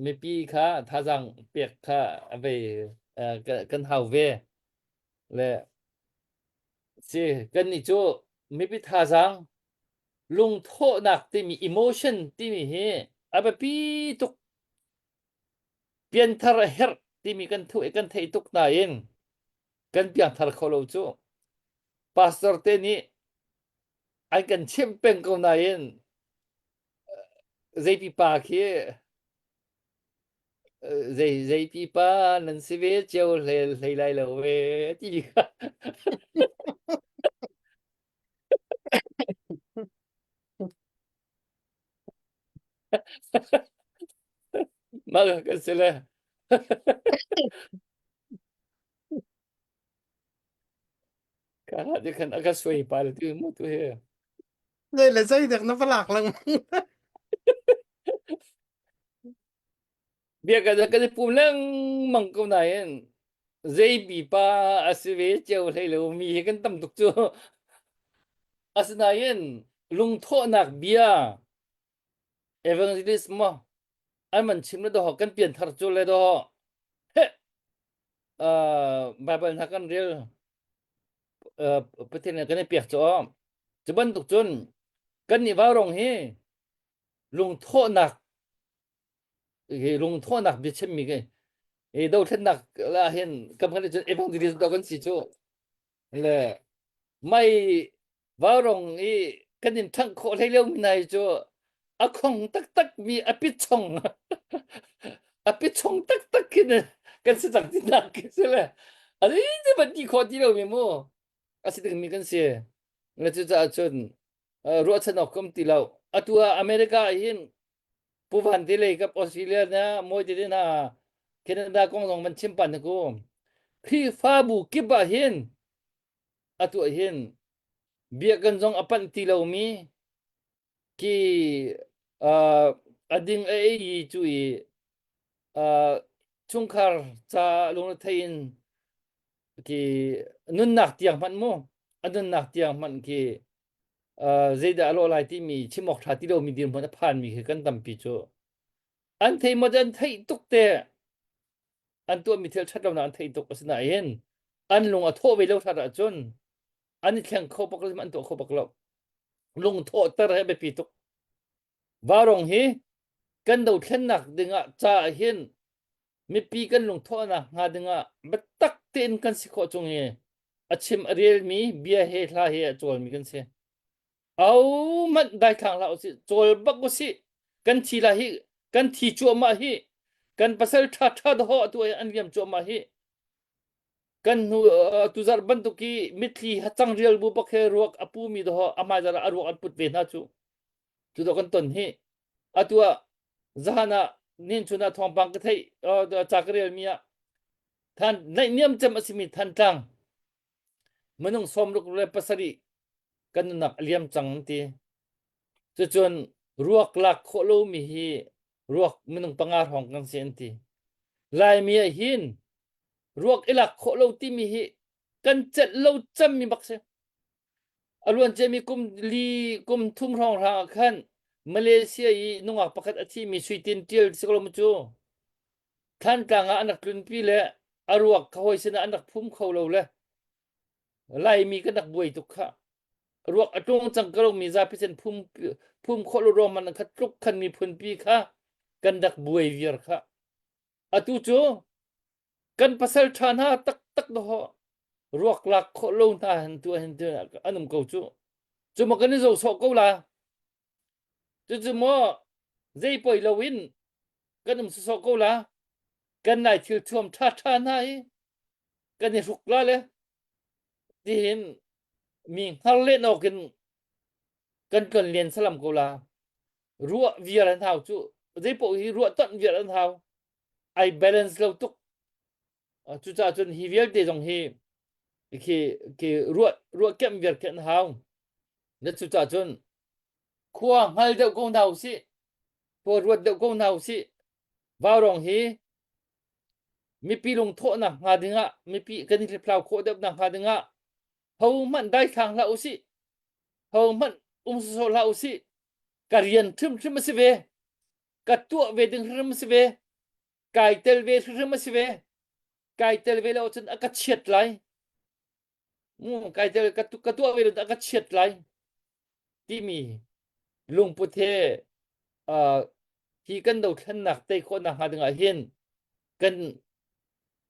mipi kha thazaang pek kha a vei kan hau ve. Le si kan nih cu mipi thazaang lungthawhnak timi emotion timi hi a biapi tuk. Pianthar a herh timi kan thu kan theih tuk nain kan piangthar kho lo cu. Pastor te nih an kan chimh peng ko nain zei pipa khi zei zei pipa nan si ve cio hlei hlei lai lo ve ti kha. Mah kan si le. Ka ti khan a ka suai pa le tu mu tu he. Zei le zei dek na va lak lengmang. Bia ka kan i pum lengmang ko nain zei pipa a si ve cio hlei lo mi hi kan tam tuk cu. Asinain lungthawhnak bia evangelist maw an man chim le doh kan pianthar cu le doh he Bible hna kan rel Pathian kan i pek cu cu bantuk cun kan nih vaurong hi lungthawhnak hi lungthawhnak biachim mi ke hi dothlennak la hin kam kan cun evangelist do kan si cu le mai Vaurong i kan in ṭhangh khawh hlei lo mi nai cu a khong taktak mi a pitchong a pitchong taktak khin kan si cang ti nak khi si le a ti ban ti khawh ti lo mi mu a si ding mi kan si le cucaah cun ruahchan awk kam ti lo atu ah America ah hin Pu Van te lei kap Australia na mawi te hna Canada kong zong van chim pan ku Khrihfabu kip ah hin atu ah hin biakinn zong a panh ti lomi khi uh, a ding a ei i cu i uh, chungkhar ca lungrethei in khi nunnak tiang hmanh mu a nunnak tiang hmanh khi uh, zeidah a lawh lai timi chim awk ṭha ti lomi dirhmun a phanmi khi kan tampi cu an thei maw an theih tuk te an tuahmi thil ṭhat lonak an theih tuk asinain an lung a thawh ve lo hrat ahcun an i thleng kho bak lo an tuah kho bak lo lung thawhter he biapi tuk varong hi kan dothlennak dingah ca hin mipi kan lungthawhnak hnga dingah biatak tein kan si khawh chung i a chim a relmi bia he hla he a cawlmi kan si. Au manh daithlang hlah usih, cawl bak usih. Kan thi la hi, kan thi cuahmah hi. Kan pasal ṭha ṭha dawh atu an liam cuahmah hi. Kan hnu tuzarh bantuk i mitthli hacang rial bu bak he ruak a pu mi dawh a hmaizarh ah a ruak an put ve hna cu. Cu dawh kan ton hi. Atu ah zahan ah nin chun ah thawngpang ka theih ca ka rel mi ah than naihniam cem a simi Thantlang minung 67 kan nunnak a liam cang an ti. Cucun ruak lak khawh lomi hi ruak minung panga hrawng kan si an ti. Laimi ah hin ruak i lak khawh lo timi hi kan celh lo cemmi bak si. A luan ciami kum li kum thum hrawng hrang ah khan Malaysia i nungak pakhat a thimi Sui Tin Ṭial si ko lo mu cu. Thantlang ah an rak tlunpi le a ruak ka hawi sinah an rak phum kho lo le Laimi kan rak buai tuk kha. Ruak a tlung cang ko mi zapi sen phum phum khawh lo ruang man kha tluk khan miphun pi kha kan rak buai viar kha. Atu cu kan pasal ṭha hna taktak dawh ruak lak khawh lo hna han tu hin tu an um ko cu. Cu ma kan i zo sawh ko la. Cucu maw zei poi lo in kan um sawsawh ko la. Kan lai thil thuam ṭha ṭha hna hi kan i hruk la le tihin mi hngar len awk in kan tlon len salam ko la. Ruah vial an hau cu zei paoh hi ruah tonh vial an hau. Ai balance lo tuk. Cucaah cun hi vialte zong hi khi khi ruah ruah kemh vial khi an hau. Na cucaah cun khua hngal deuh ko hna usih. Khua ruat deuh ko hna usih. Vaurawng hi mipi lungthawhnak hnga dingah mipi kan i hliphlau khawh deuh nak hnga dingah ho hmanh daithlang hlah usih. Ho hmanh um sawsawh hlah usih. Ka rian hrimhrim a si ve. Ka tuah ve ding hrimhrim a si ve. Kai tel ve hrimhrim a si ve. Kai tel ve lo cun a ka chiat lai. Kai tel ka, ka tuah ve lo a ka chiat lai timi lungput he uh, hi kan dothlennak tei khawhnak hnga dingah hin kan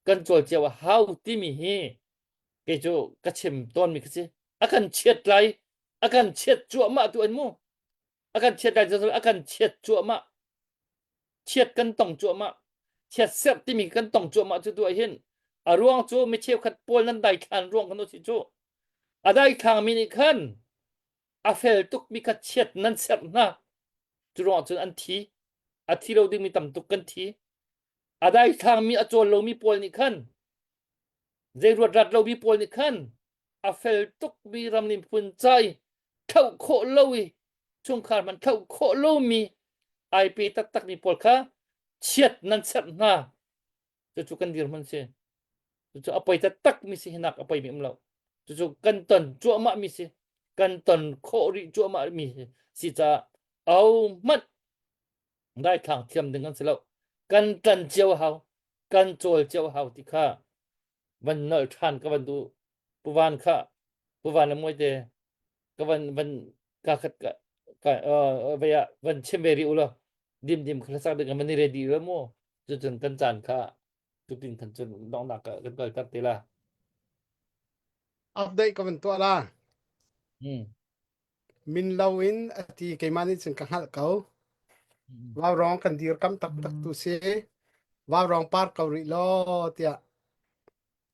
kan cawl cio a hau timi hi kei cu ka chim tawnmi ka si. A kan chiat lai, a kan chiat cuahmah tu an mu. A kan chiat lai cu a kan chiat cuahmah. Chiat kan tong cuahmah. Chiat serh timi kan tong cuahmah cu tu ah hin a ruang cu mi cheukhat pawl nan daithlan ruang kan si cu. A daithlang mi nih khan a fel tuk mi kha chiat nan serh hna. Cu ruang cun an thi. A thi lo dingmi tam tuk kan thi. A daithlang mi a cawl lomi pawl nih khan zei ruat rat lomi pawl nih khan a fel tukmi ram nih phun cai thlauh khawh lo i chungkhar hmanh thlauh khawh lomi ai pe taktakmi pawl kha chiat nan serh hna. Cucu kan dirhmun si. Cucu a poi taktakmi si hinak a poimi um lo. Cucu kan ton cuahmah mi si. Kan ton khawh rih cuahmah mi si caah au hmanh daithlang thiam ding kan si lo. Kan ṭan cio a hau. Kan cawl cio a hau ti kha van nolh ṭhan ka van duh. Puvan kha puvan le muaite ka van van ka khat ka ka uh, vei ah van chim ve rih u law dim dim kha sak ding van i ready la mu cucun kan caan kha tutin khan cun donghnak ka kan kalter te la. Update ka van tuah la. Hmm. Min lo in a ti keimah nih cun ka hngalh ko. Vaurawng kan dirkam taktak tu si. Vaurawng par ko rih law tiah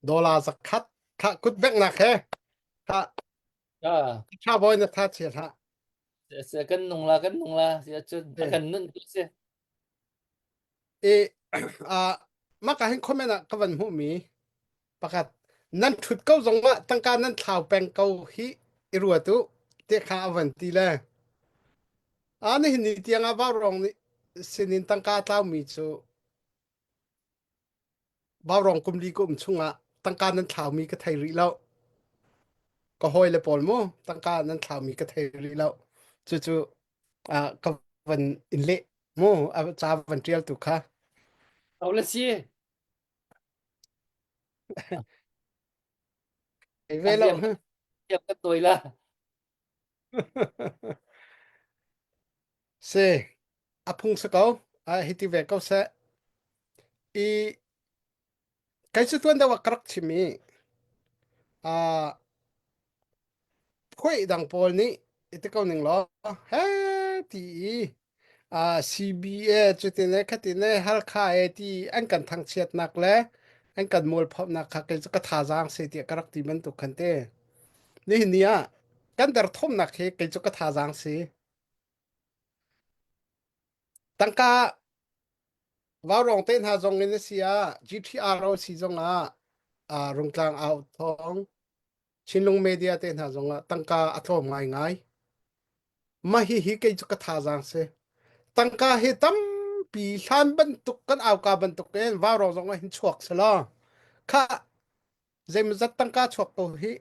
dollar zakhat kha kut benghnak he kha Ah, tha bawi na tha chia hlah. se kan nung la kan nung la si ahcun a kan nun tu si. E ah maka hin comment ah ka van hmuh mi pakhat nan ṭhut ko zongah tangka nan thlau peng ko hi i ruat u ti kha a van ti le a nihin ni tiang ah vaurawng nih sinin tangka tlaumi cu vaurawng kum li ka um chungah tangka nan thlaumi ka thei rih lo ka hawi le pawl mu tangka nan thlaumi ka thei rih lo cucu ka van in leh mu a ca van ṭial tu kha Au le si. Ei ve lo. Liam kan tawi la. Si, a phung si ko. A hiti ve ko seh. I kai cu tuan deuh ah ka rak chim i ah phuai dang pawl nih I ti ko ning law he ti i uh, CBA cutin le khatin le Halkha e ti an kan thangchiatnak le an kan mualphonak kha kei cu ka thazaang se tiah ka rak ti bantuk khan te. Nihin ni ah kan derthawmnak hi kei cu ka thazaang si. Tangka Vaurawng te hna zong in a si ah GTRO si zong ah uh, Rungtlang au thawng Chinlung media te hna zong ah tangka a tlawm ngaingai. Mah hihi kei cu ka thazaang si. Tangka hi tampi hlan bantuk kan auka bantuk in vaurawng zong ah hin chuak selaw kha zeimawzat tangka chuak ko hi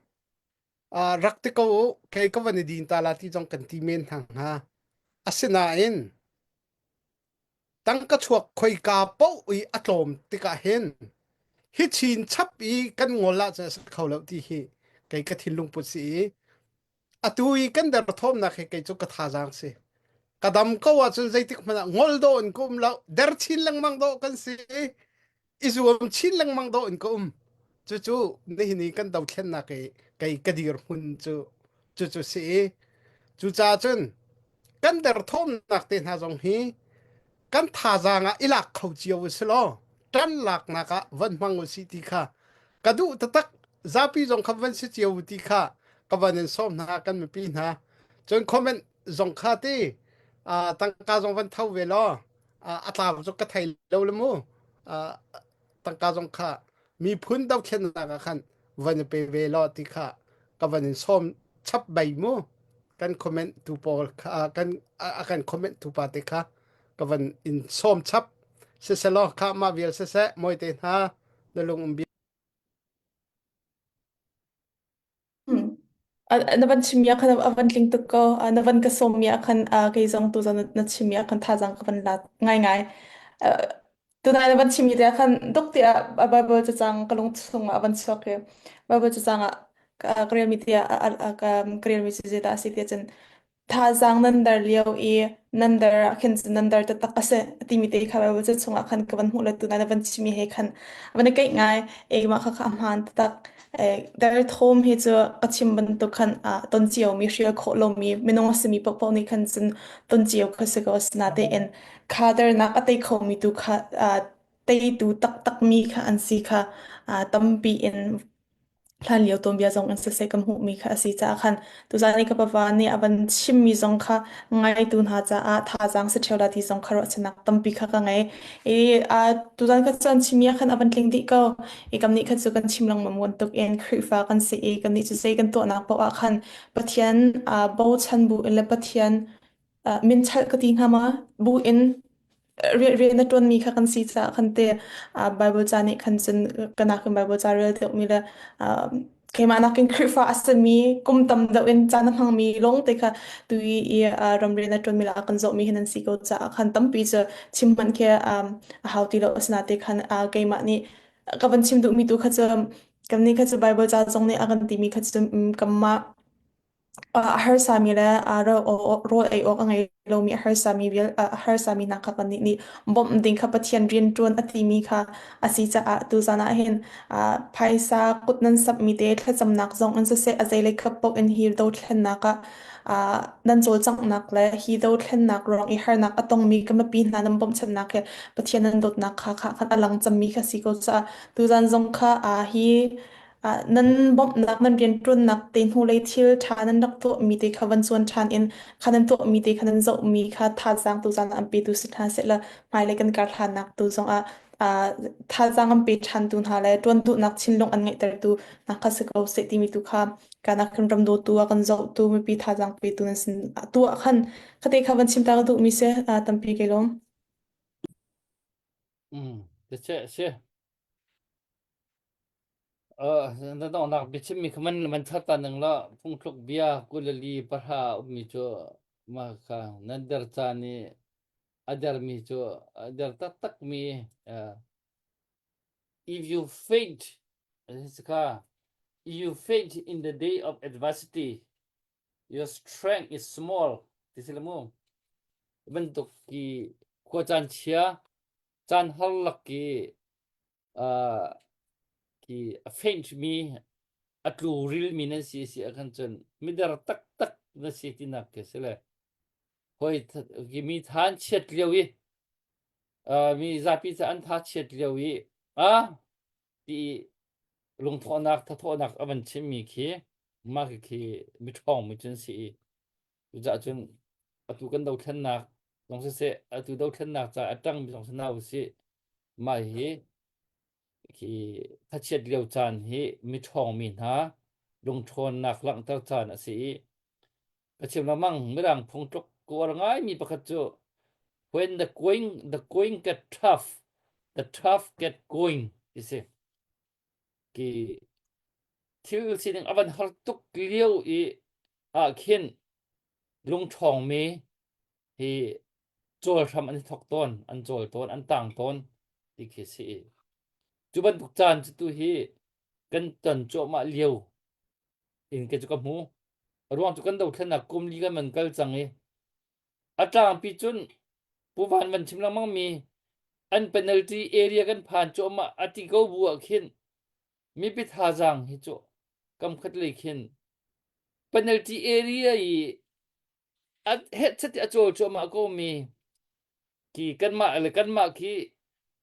uh, rak ti ko u kei ka van i din ta la ti zong kan ti men hna hnga. Asinain tangka chuak khoika paoh i a tlawm tikah hin hi chin chap i kan ngol ahcun a si kho lo ti hi kei ka thinlung put si i atu i kan derthawmnak hi kei cu ka thazaang si ka dam ko ahcun zeitik hmanh ah ngol dawh in ka um lo der chin lengmang dawh kan si i zuam chin lengmang dawh in ka um cucu nihin i kan dothlennak i kei ka dirhmun cu cucu si i cucaah cun kan derthawmnak te hna zong hi kan thazaang ah i lak kho cio u si law ṭan laknak ah van hmang u sih ti kha ka duh taktak zapi zong kha van si cio u ti kha ka van in sawm hna kan mipi hna cun comment zong kha ti tangka zong van tho ve law a tlau cu ka thei lo le mu tangka zong kha miphun dothlennak ah khan van i pe ve law ti kha ka van in sawm chap bai mu kan comment tu pawl kha kan a kan comment tu pa te kha ka van in sawm chap siselaw kha mah vial siseh moi te hna na lung um bia Hmm. Na van chimmi ah khan a van tling tuk ko. Na van ka sawmmi ah khan kei zong tuzan na chimmi ah khan thazaang ka van la ngaingai. Tunai na van chimmi te ah khan duk tiah Bible cacang ka lung chungah a van chuak i Bible cacang ah ka relmi tiah ka relmi cu zeidah a si tiah cun Thazaang nan der lio i nan der ah khin cun nan der taktak a si timi te kha Bible ca chungah khan ka van hmuh le tunah na van chimmi he khan a van i keih ngai. Keimah kha kha a hmaan taktak. Derthawm hi cu ka chim bantuk khan ton ciomi, hrial khawh lomi minung a simi paohpaoh nih khan cun ton cio kha si ko. Asinain kha dernak a tei khomi tu kha teitu taktakmi kha an si kha tampi in hlanlio tuanbia zong in siseh kan hmuhmi kha a si caah khan tuzaan i ka papa nih a van chimmi zong kha ngaitu hna caah thazaang si ṭheo la ti zong kha ruahchannak tampi kha ka ngei. I tuzaan kha cu an chimmi ah khan a van tling dih ko. I kam nih khan cu kan chim lengmang bantuk in Khrihfa kan si i kan nih cu zei kan tuahnak paoh ah khan Pathian bochan bu in le Pathian min chalh ka ti hnga ma bu in rian na ṭuanmi kha kan si caah khan te Bible ca nih khan cun ka nakin Bible ca rel deuhmi le keimah nakin Khrihfa a simi kum tam deuh in caan a hmangmi lawng te kha tu i ramrian na ṭuanmi le a kan zohmi hi nan si ko caah khan tampi cu chim hmanh khi a hau ti lo asinain khan keimah nih ka van chim duhmi tu kha cu kan nih kha cu Bible ca zong nih a kan timi kha cu kanmah A harsami le rawl ei awk a ngei lomi a harsami vial a harsami hna kha kannih nih bawmh ding kha Pathian rianṭuan a timi kha a si caah tuzan ah hin phaisa kut nan samhmi te thlacamnak zong in siseh a zeilei kap paoh in hi dothlennak ah nan cawlcanghnak le hi dothlennak ruang i harnak a tongmi ka mipi hna nan bawmhchanhnak he Pathian nan dawtnak kha kha khan a lang cemmi kha si ko caah tuzan zong kha hi Nan bawmhnak nan rianṭuannak te hnulei thil ṭha nan rak tuahmi te kha van cuan ṭhan in kha nan tuahmi te kha nan zohmi kha thazaang tu zaan ah an petu si hna sehlaw hmailei kan kar hlannak tu zongah thazaang an pe ṭhantu hna le ṭuan duhnak thinlung an ngeihtertu hna kha si ko seh timi tu kha kanak kan ram dawtu a kan zohtu mipi thazaang petu nan sin tu ah khan khate kha van chim ta ka duhmi si tampi kai lawm. Mm, si. Na donghnak biachimmi kha man man char ta ning law phungthluk bia kulali pahra ummi cu mah kha nan der caan i a dermi cu a der taktakmi uh, if you faint kha if you faint in the day of adversity your strength is small ti si le mu bantuk ki khua caan chia caan har lak ki uh, ki a faint mi a tlu rilmi nan si si ah khan cun mider taktak. na si tinak khi si le hoi mi than chiat lio i mi zapi ca an tha chiat lio i a ti lungthawhnak thathawhnak a van chimmi khi mah khi mi ṭhawng mi cun si i cucaah cun atu kan dothlennak zong siseh atu dothlennak ca a ṭangmi zong si hna usih mah hi khi thachiat lio caan hi mi ṭhawngmi hna lungṭhawnnak langhter caan a si i ka chim lengmang mirang phungtluk ka uar ngaimi pakhat cu when the going the going get tough the tough get going ti si ki thil sining a van har tuk lio i ah khin lungṭhawngmi hi cawl hram an i thok tawn an cawl tawn an tang tawn ti khi si cu bantuk caan cu tu hi kan ton cuahmah lio in ke cu ka hmu a ruang cu kan dothlennak kum li kan man kal cang i a tlangpi cun Pu Van van chim lengmang mi an penalty area kan phan cuahmah a ti ko bu ah khin mipi thazaang hi cu kam khat lei khin penalty area i a hetchet i a cawl cuahmah ko mi ki kanmah le kanmah khi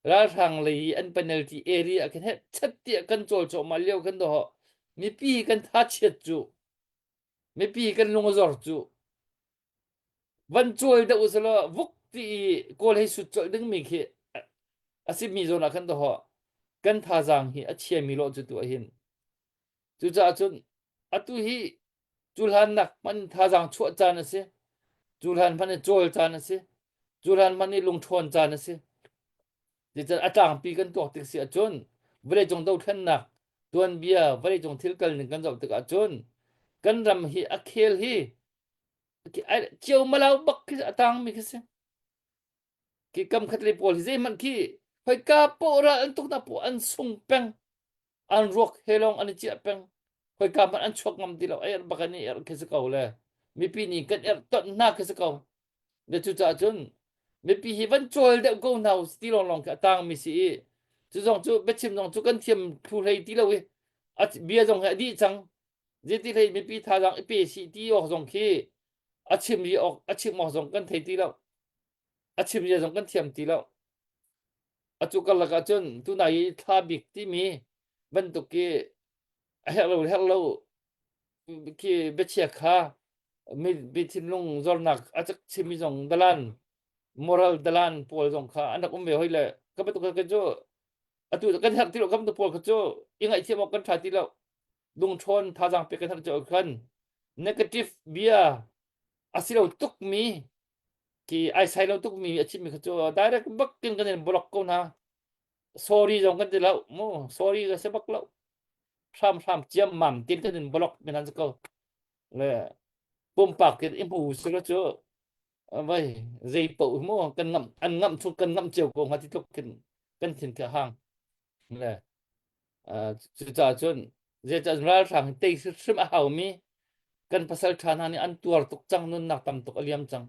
ralhrang lei i an penalty area khin hetchet tiah kan cawl cuahmah lio khan dawh mipi kan thachiat cu mipi kan lung a zor cu van cawl deuh usalaw vuk ti i kawl hei sut colh ding mi khi a si mi zawn ah khan dawh kan thazaang hi a chia mi lawh cu tu ah hin Cucaah cun atu hi cuhlan nak hmanh thazaang chuah caan a si. Cuhlan hmanh i cawl caan a si. Cuhlan hmanh i lungṭhawn caan a si. Zeicahtiah a tlangpi kan tuak tik si ahcun vawleicung dothlennak tuanbia vawleicung thil kal ning kan zoh tikah cun kan ram hi a khel hi ciomalau bak khi a tangmi khi si. Khi kam khat lei pawl hi zeihmanh khi khoika poh ral an tuknak poh an sung peng. An ruak he lawng an i ciah peng. Khoika hmanh an chuak ngam ti lo. Ai erh bak an i erh khi si ko le mipi nih kan erh tonh hna khi si ko. Le cucaah cun mipi hi van cawl deuh ko hna u ti lawnglawng khi a tangmi si i cu zong cu biachim zong cu kan thiam thlu hlei ti lo i a bia zong hi a dih cang. Zeiti hlei mipi thazaang i pe sih ti awk zong khi a chim i awk a chim awk zong kan thei ti lo. A chim zia zong kan thiam ti lo. Atu karlak ah cun tunai i thla bik timi bantuk khi a herh lo herh lo khi biachia kha mi mi thinlung zornak a cak chimmi zong dalan moral dalan pawl zong kha an rak um ve hoi le ka bantuk kha cu atu kan herh ti lo ka bantuk pawl kha cu i ngaihthiam awk kan tha ti lo lungṭhawn thazaang pek kan herh cu khan negative bia a si lo tukmi khi ai sai lo tukmi a chimmi kha cu direct bak in kan in block ko hna sorry zong kan ti lo mu sorry ka si bak lo hram hram ciam mam tin kan in block min han ko le pumpak in i hmu si lo cu vai zei po mu kan ngam an ngam chung kan ngam cio ko nga ti tluk kin kan thin kha hang le cucaah cun zeicah ralhrang tei hrim a haumi kan pasal ṭha hna nih an tuar tuk cang nunnak tam tuk a liam cang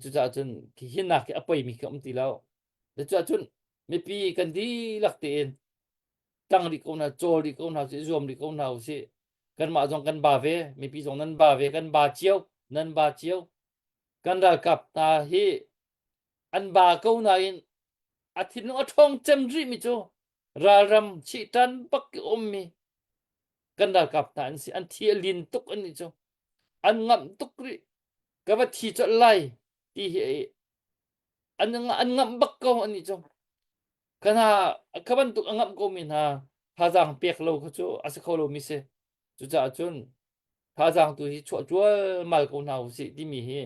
cucaah cun hi nak hi a poimi khi um ti lo cucaah cun mipi kan dihlak tein tang rih ko hna cawl rih ko hna usih zuam rih ko hna usih kanmah zong kan ba ve mipi zong nan ba ve kan ba cio nan ba cio kan ralkap hna hi an ba ko nain a thinlung a ṭhawng cem rihmi cu ralram chihṭan bak i ummi kan ralkap hna an si an thi a lin tuk an nih cu an ngamh tuk rih ka va thi colh lai ti hi an an ngamh bak ko an nih cu ka hna ka bantuk a ngamh ko mi hna thazaang pek lo kha cu a si kho lo mi si cucaah cun thazaang tu hi chuah ṭualmal ko hna usih timi hi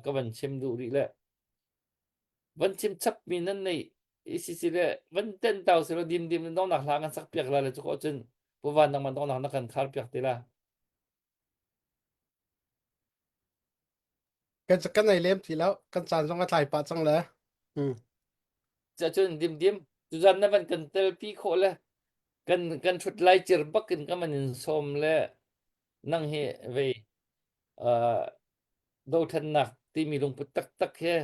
ka van chim duh rih le van chim chapmi nan nei i le van ten tau silo dim dim in dongnak hla kan sak piak la le cu ko cun pu van nangman dongnak na kan khar piak te la Kan kan ei lem ti lo kan caan zong a tlai pah cang le. Hmm. Ca cun dim dim tuzan na van kan tel pi khawh le kan kan thut lai cir bak in kan man in som le nang hi vei uh, dothlennak timi lungput taktak he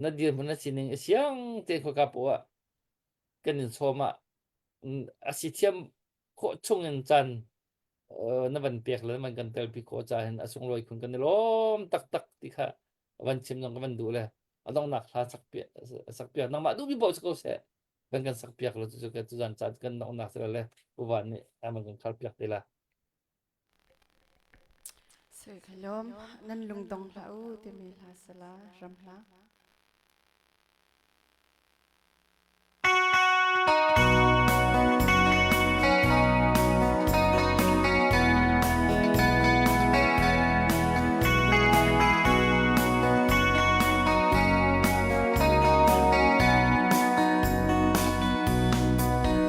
na dirhmun na sining i siang te khoika poah kan in sawm ah a si thiam khawh chung in caan. Na van pek le na van kan telpi khawh caah hin a sunglawi khun kan i lawm taktak ti kha van chim zong ka van duh le a donghnak hla sak piak sak piak nangmah duhmi paoh si ko seh kan kan sak piak lo cu cu tuzan caan kan donghnak si le uvan nih a man kan khar piak te la. Sui ka lawm nan lungdong hlah u timi hla sala ram hla.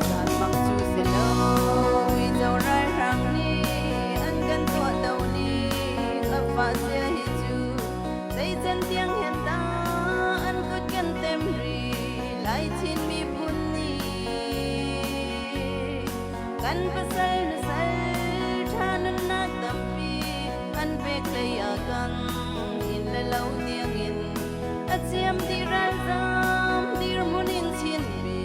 Zanmang cu si lo, uico ralhrang nih an kan tuahto ning a fah sia hi cu zeicen tiang hen ta an kut kan tem rih lai Chin miphun nih kan pasal na sal ṭha nunnak tampi an pek hlei ah kan in le lo tiangin a ciam dih ralzam dirhmun in Chinmi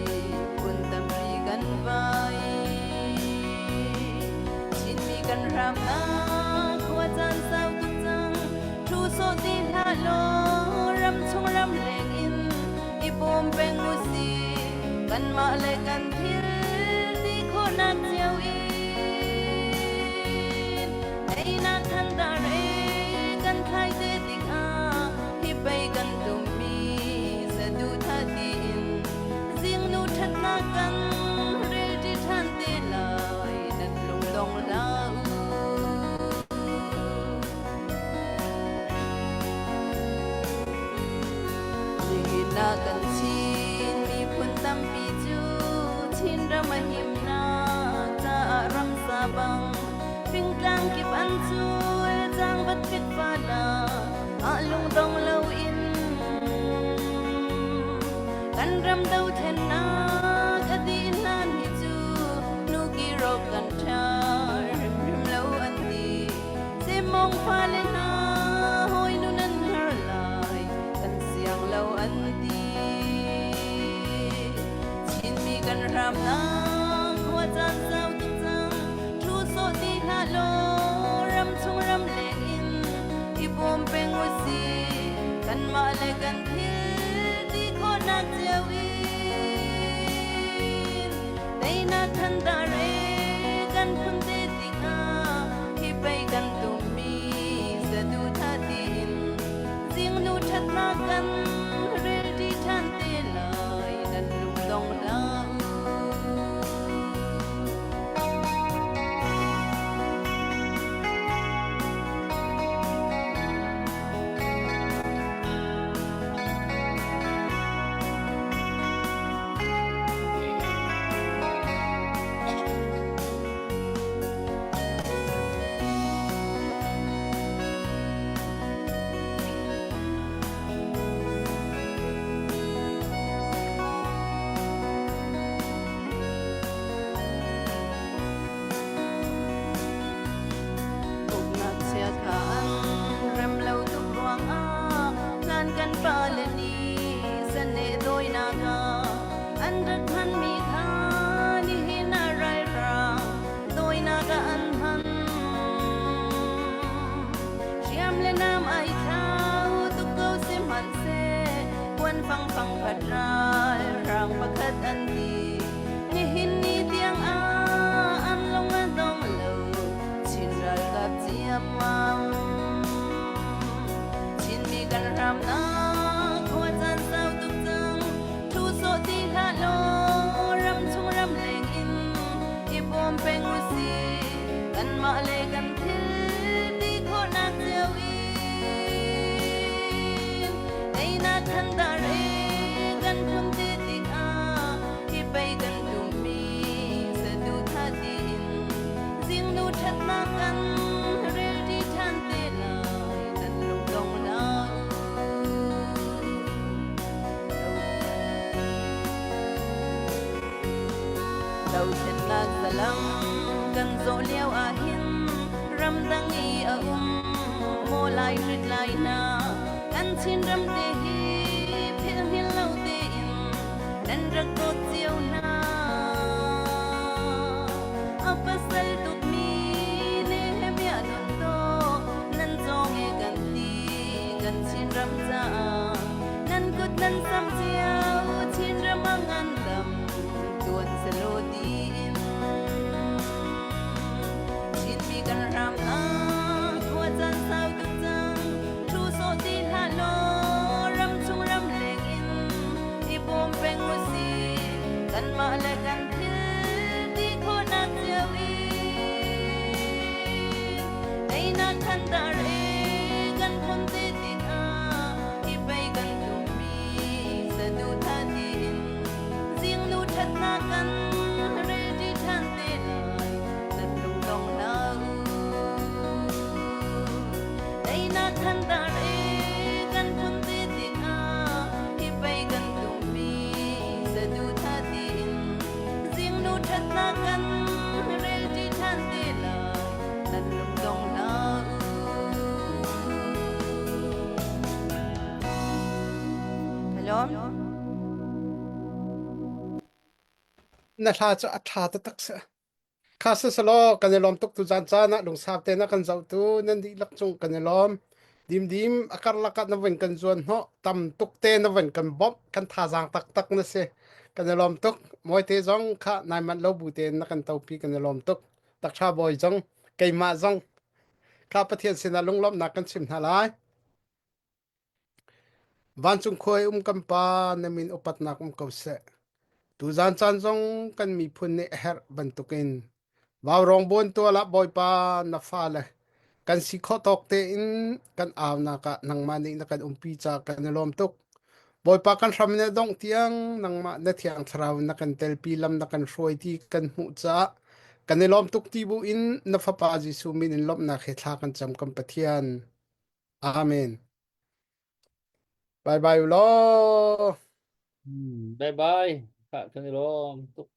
phun tampi kan vai. Chinmi kan hramnak khua caan sau tuk cang thu sawh ti hlah law ram chung ram leng in i bawm peng u si kanmah le kan thil ti khawhnak cio in Einak thandar e kan thlai te tikah hi pei kan tummi saduhthah tiin zingnu ṭhatnak kan relṭi ṭhan te lai nan lungdong hlah u. Nihin ah kan Chin miphun tampi cu Chinram a himnak caah ramsa bang fingtlang kip an cul cangvat fikfa la ah lungdong loin kan ram dothlennak a dih hlan hi cu nuki rok kan ṭha hrimhrim lo an ti. Simong fale hna hawi nu nan har lai kan siang lo an ti. Chinmi kan hramnak khua caan sau tuk cang thu sawh ti hlah law ram chung ram leng in i bawm peng u si kanmah le kan thil ti khawhnak cio in teinak thandar e kan phun te tikah hi pei kan tummi saduhthah tiin zingnu ṭhatnak kan relṭi ṭhan te lai nan lungdong hlah u. Uknak chiakha an rem lo tuk ruangah hlan kan pale nih saneh dawinak ah an rak hmanmi kha nihin ah ralhrang dawinak ah an hman. Hriam le nam ai thlau tuk ko sihmanhseh kuan fangfang khat ralhrang pakhat an ti. Nihin ni tiang ah an lung a dong lo Chin ralkap ciammam. Chinmi kan hramnak khua caan sau tuk cang thu sawh ti hlah law ram chung ram leng in i bawm peng u si kanmah le kan thil ti khawhnak cio in teinak thandar e kan phun ti tikah hi pei kan tummi saduhthah tiin zingnu ṭhatnak kan relṭi ṭhan te lai nan lungdong hlah u. Dothlennak zalam kan zawh lio ah hin ramdang i a um maw lai hrit lai hna kan Chinram te hi philh hngilh lo tein nan rak dawt cio hna. A pasal tukmi thandar e kan phun te tikah hi pei kan tummi saduhthah tiin zingnu ṭhatnak kan relṭi ṭhan te lai nan lungdong hlah u. Teinak thandar e kan phun te tikah hi pei kan tummi saduhthah tiin zingnu ṭhatnak kan relṭi ṭhan te lai nan lungdong hlah u. Hello. Na hla cu a ṭha taktak si. Kha siselaw kan i lawm tuk tu zan caan ah lungsau te na kan zohtu nan dihlak cung kan i lawm. Dimdim a karlak ah na vun kan zuan hnawh tam tuk te na vun kan bawmh kan thazaang taktak na si. Kan i lawm tuk. Mawite zong kha nai manh lo bu tein na kan topi kan i lawm tuk. Takṭha bawi zong keimah zong kha Pathian sinah lunglawmhnak kan chim hna lai. Vancung khua i um kan Pa, na min upatnak um ko seh. Tuzan caan zong kan miphun nih a herh bantukin vaurawng buan tual ah Bawipa na fale kan si khawh tawk tein kan aunak ah nangmah nih na kan umpi caah kan i lawm tuk. Bawipa kan hram in a dongh tiang nangmah na thiang thlarau na kan telpi lam na kan hruai ti kan hmuh caah kan i lawm tuk ti bu in na fapa Jesuh min in lawmhnak he thla kan cam kan Pathian. Amen. Bye bye law. Bye bye. Kan i lawm tuk.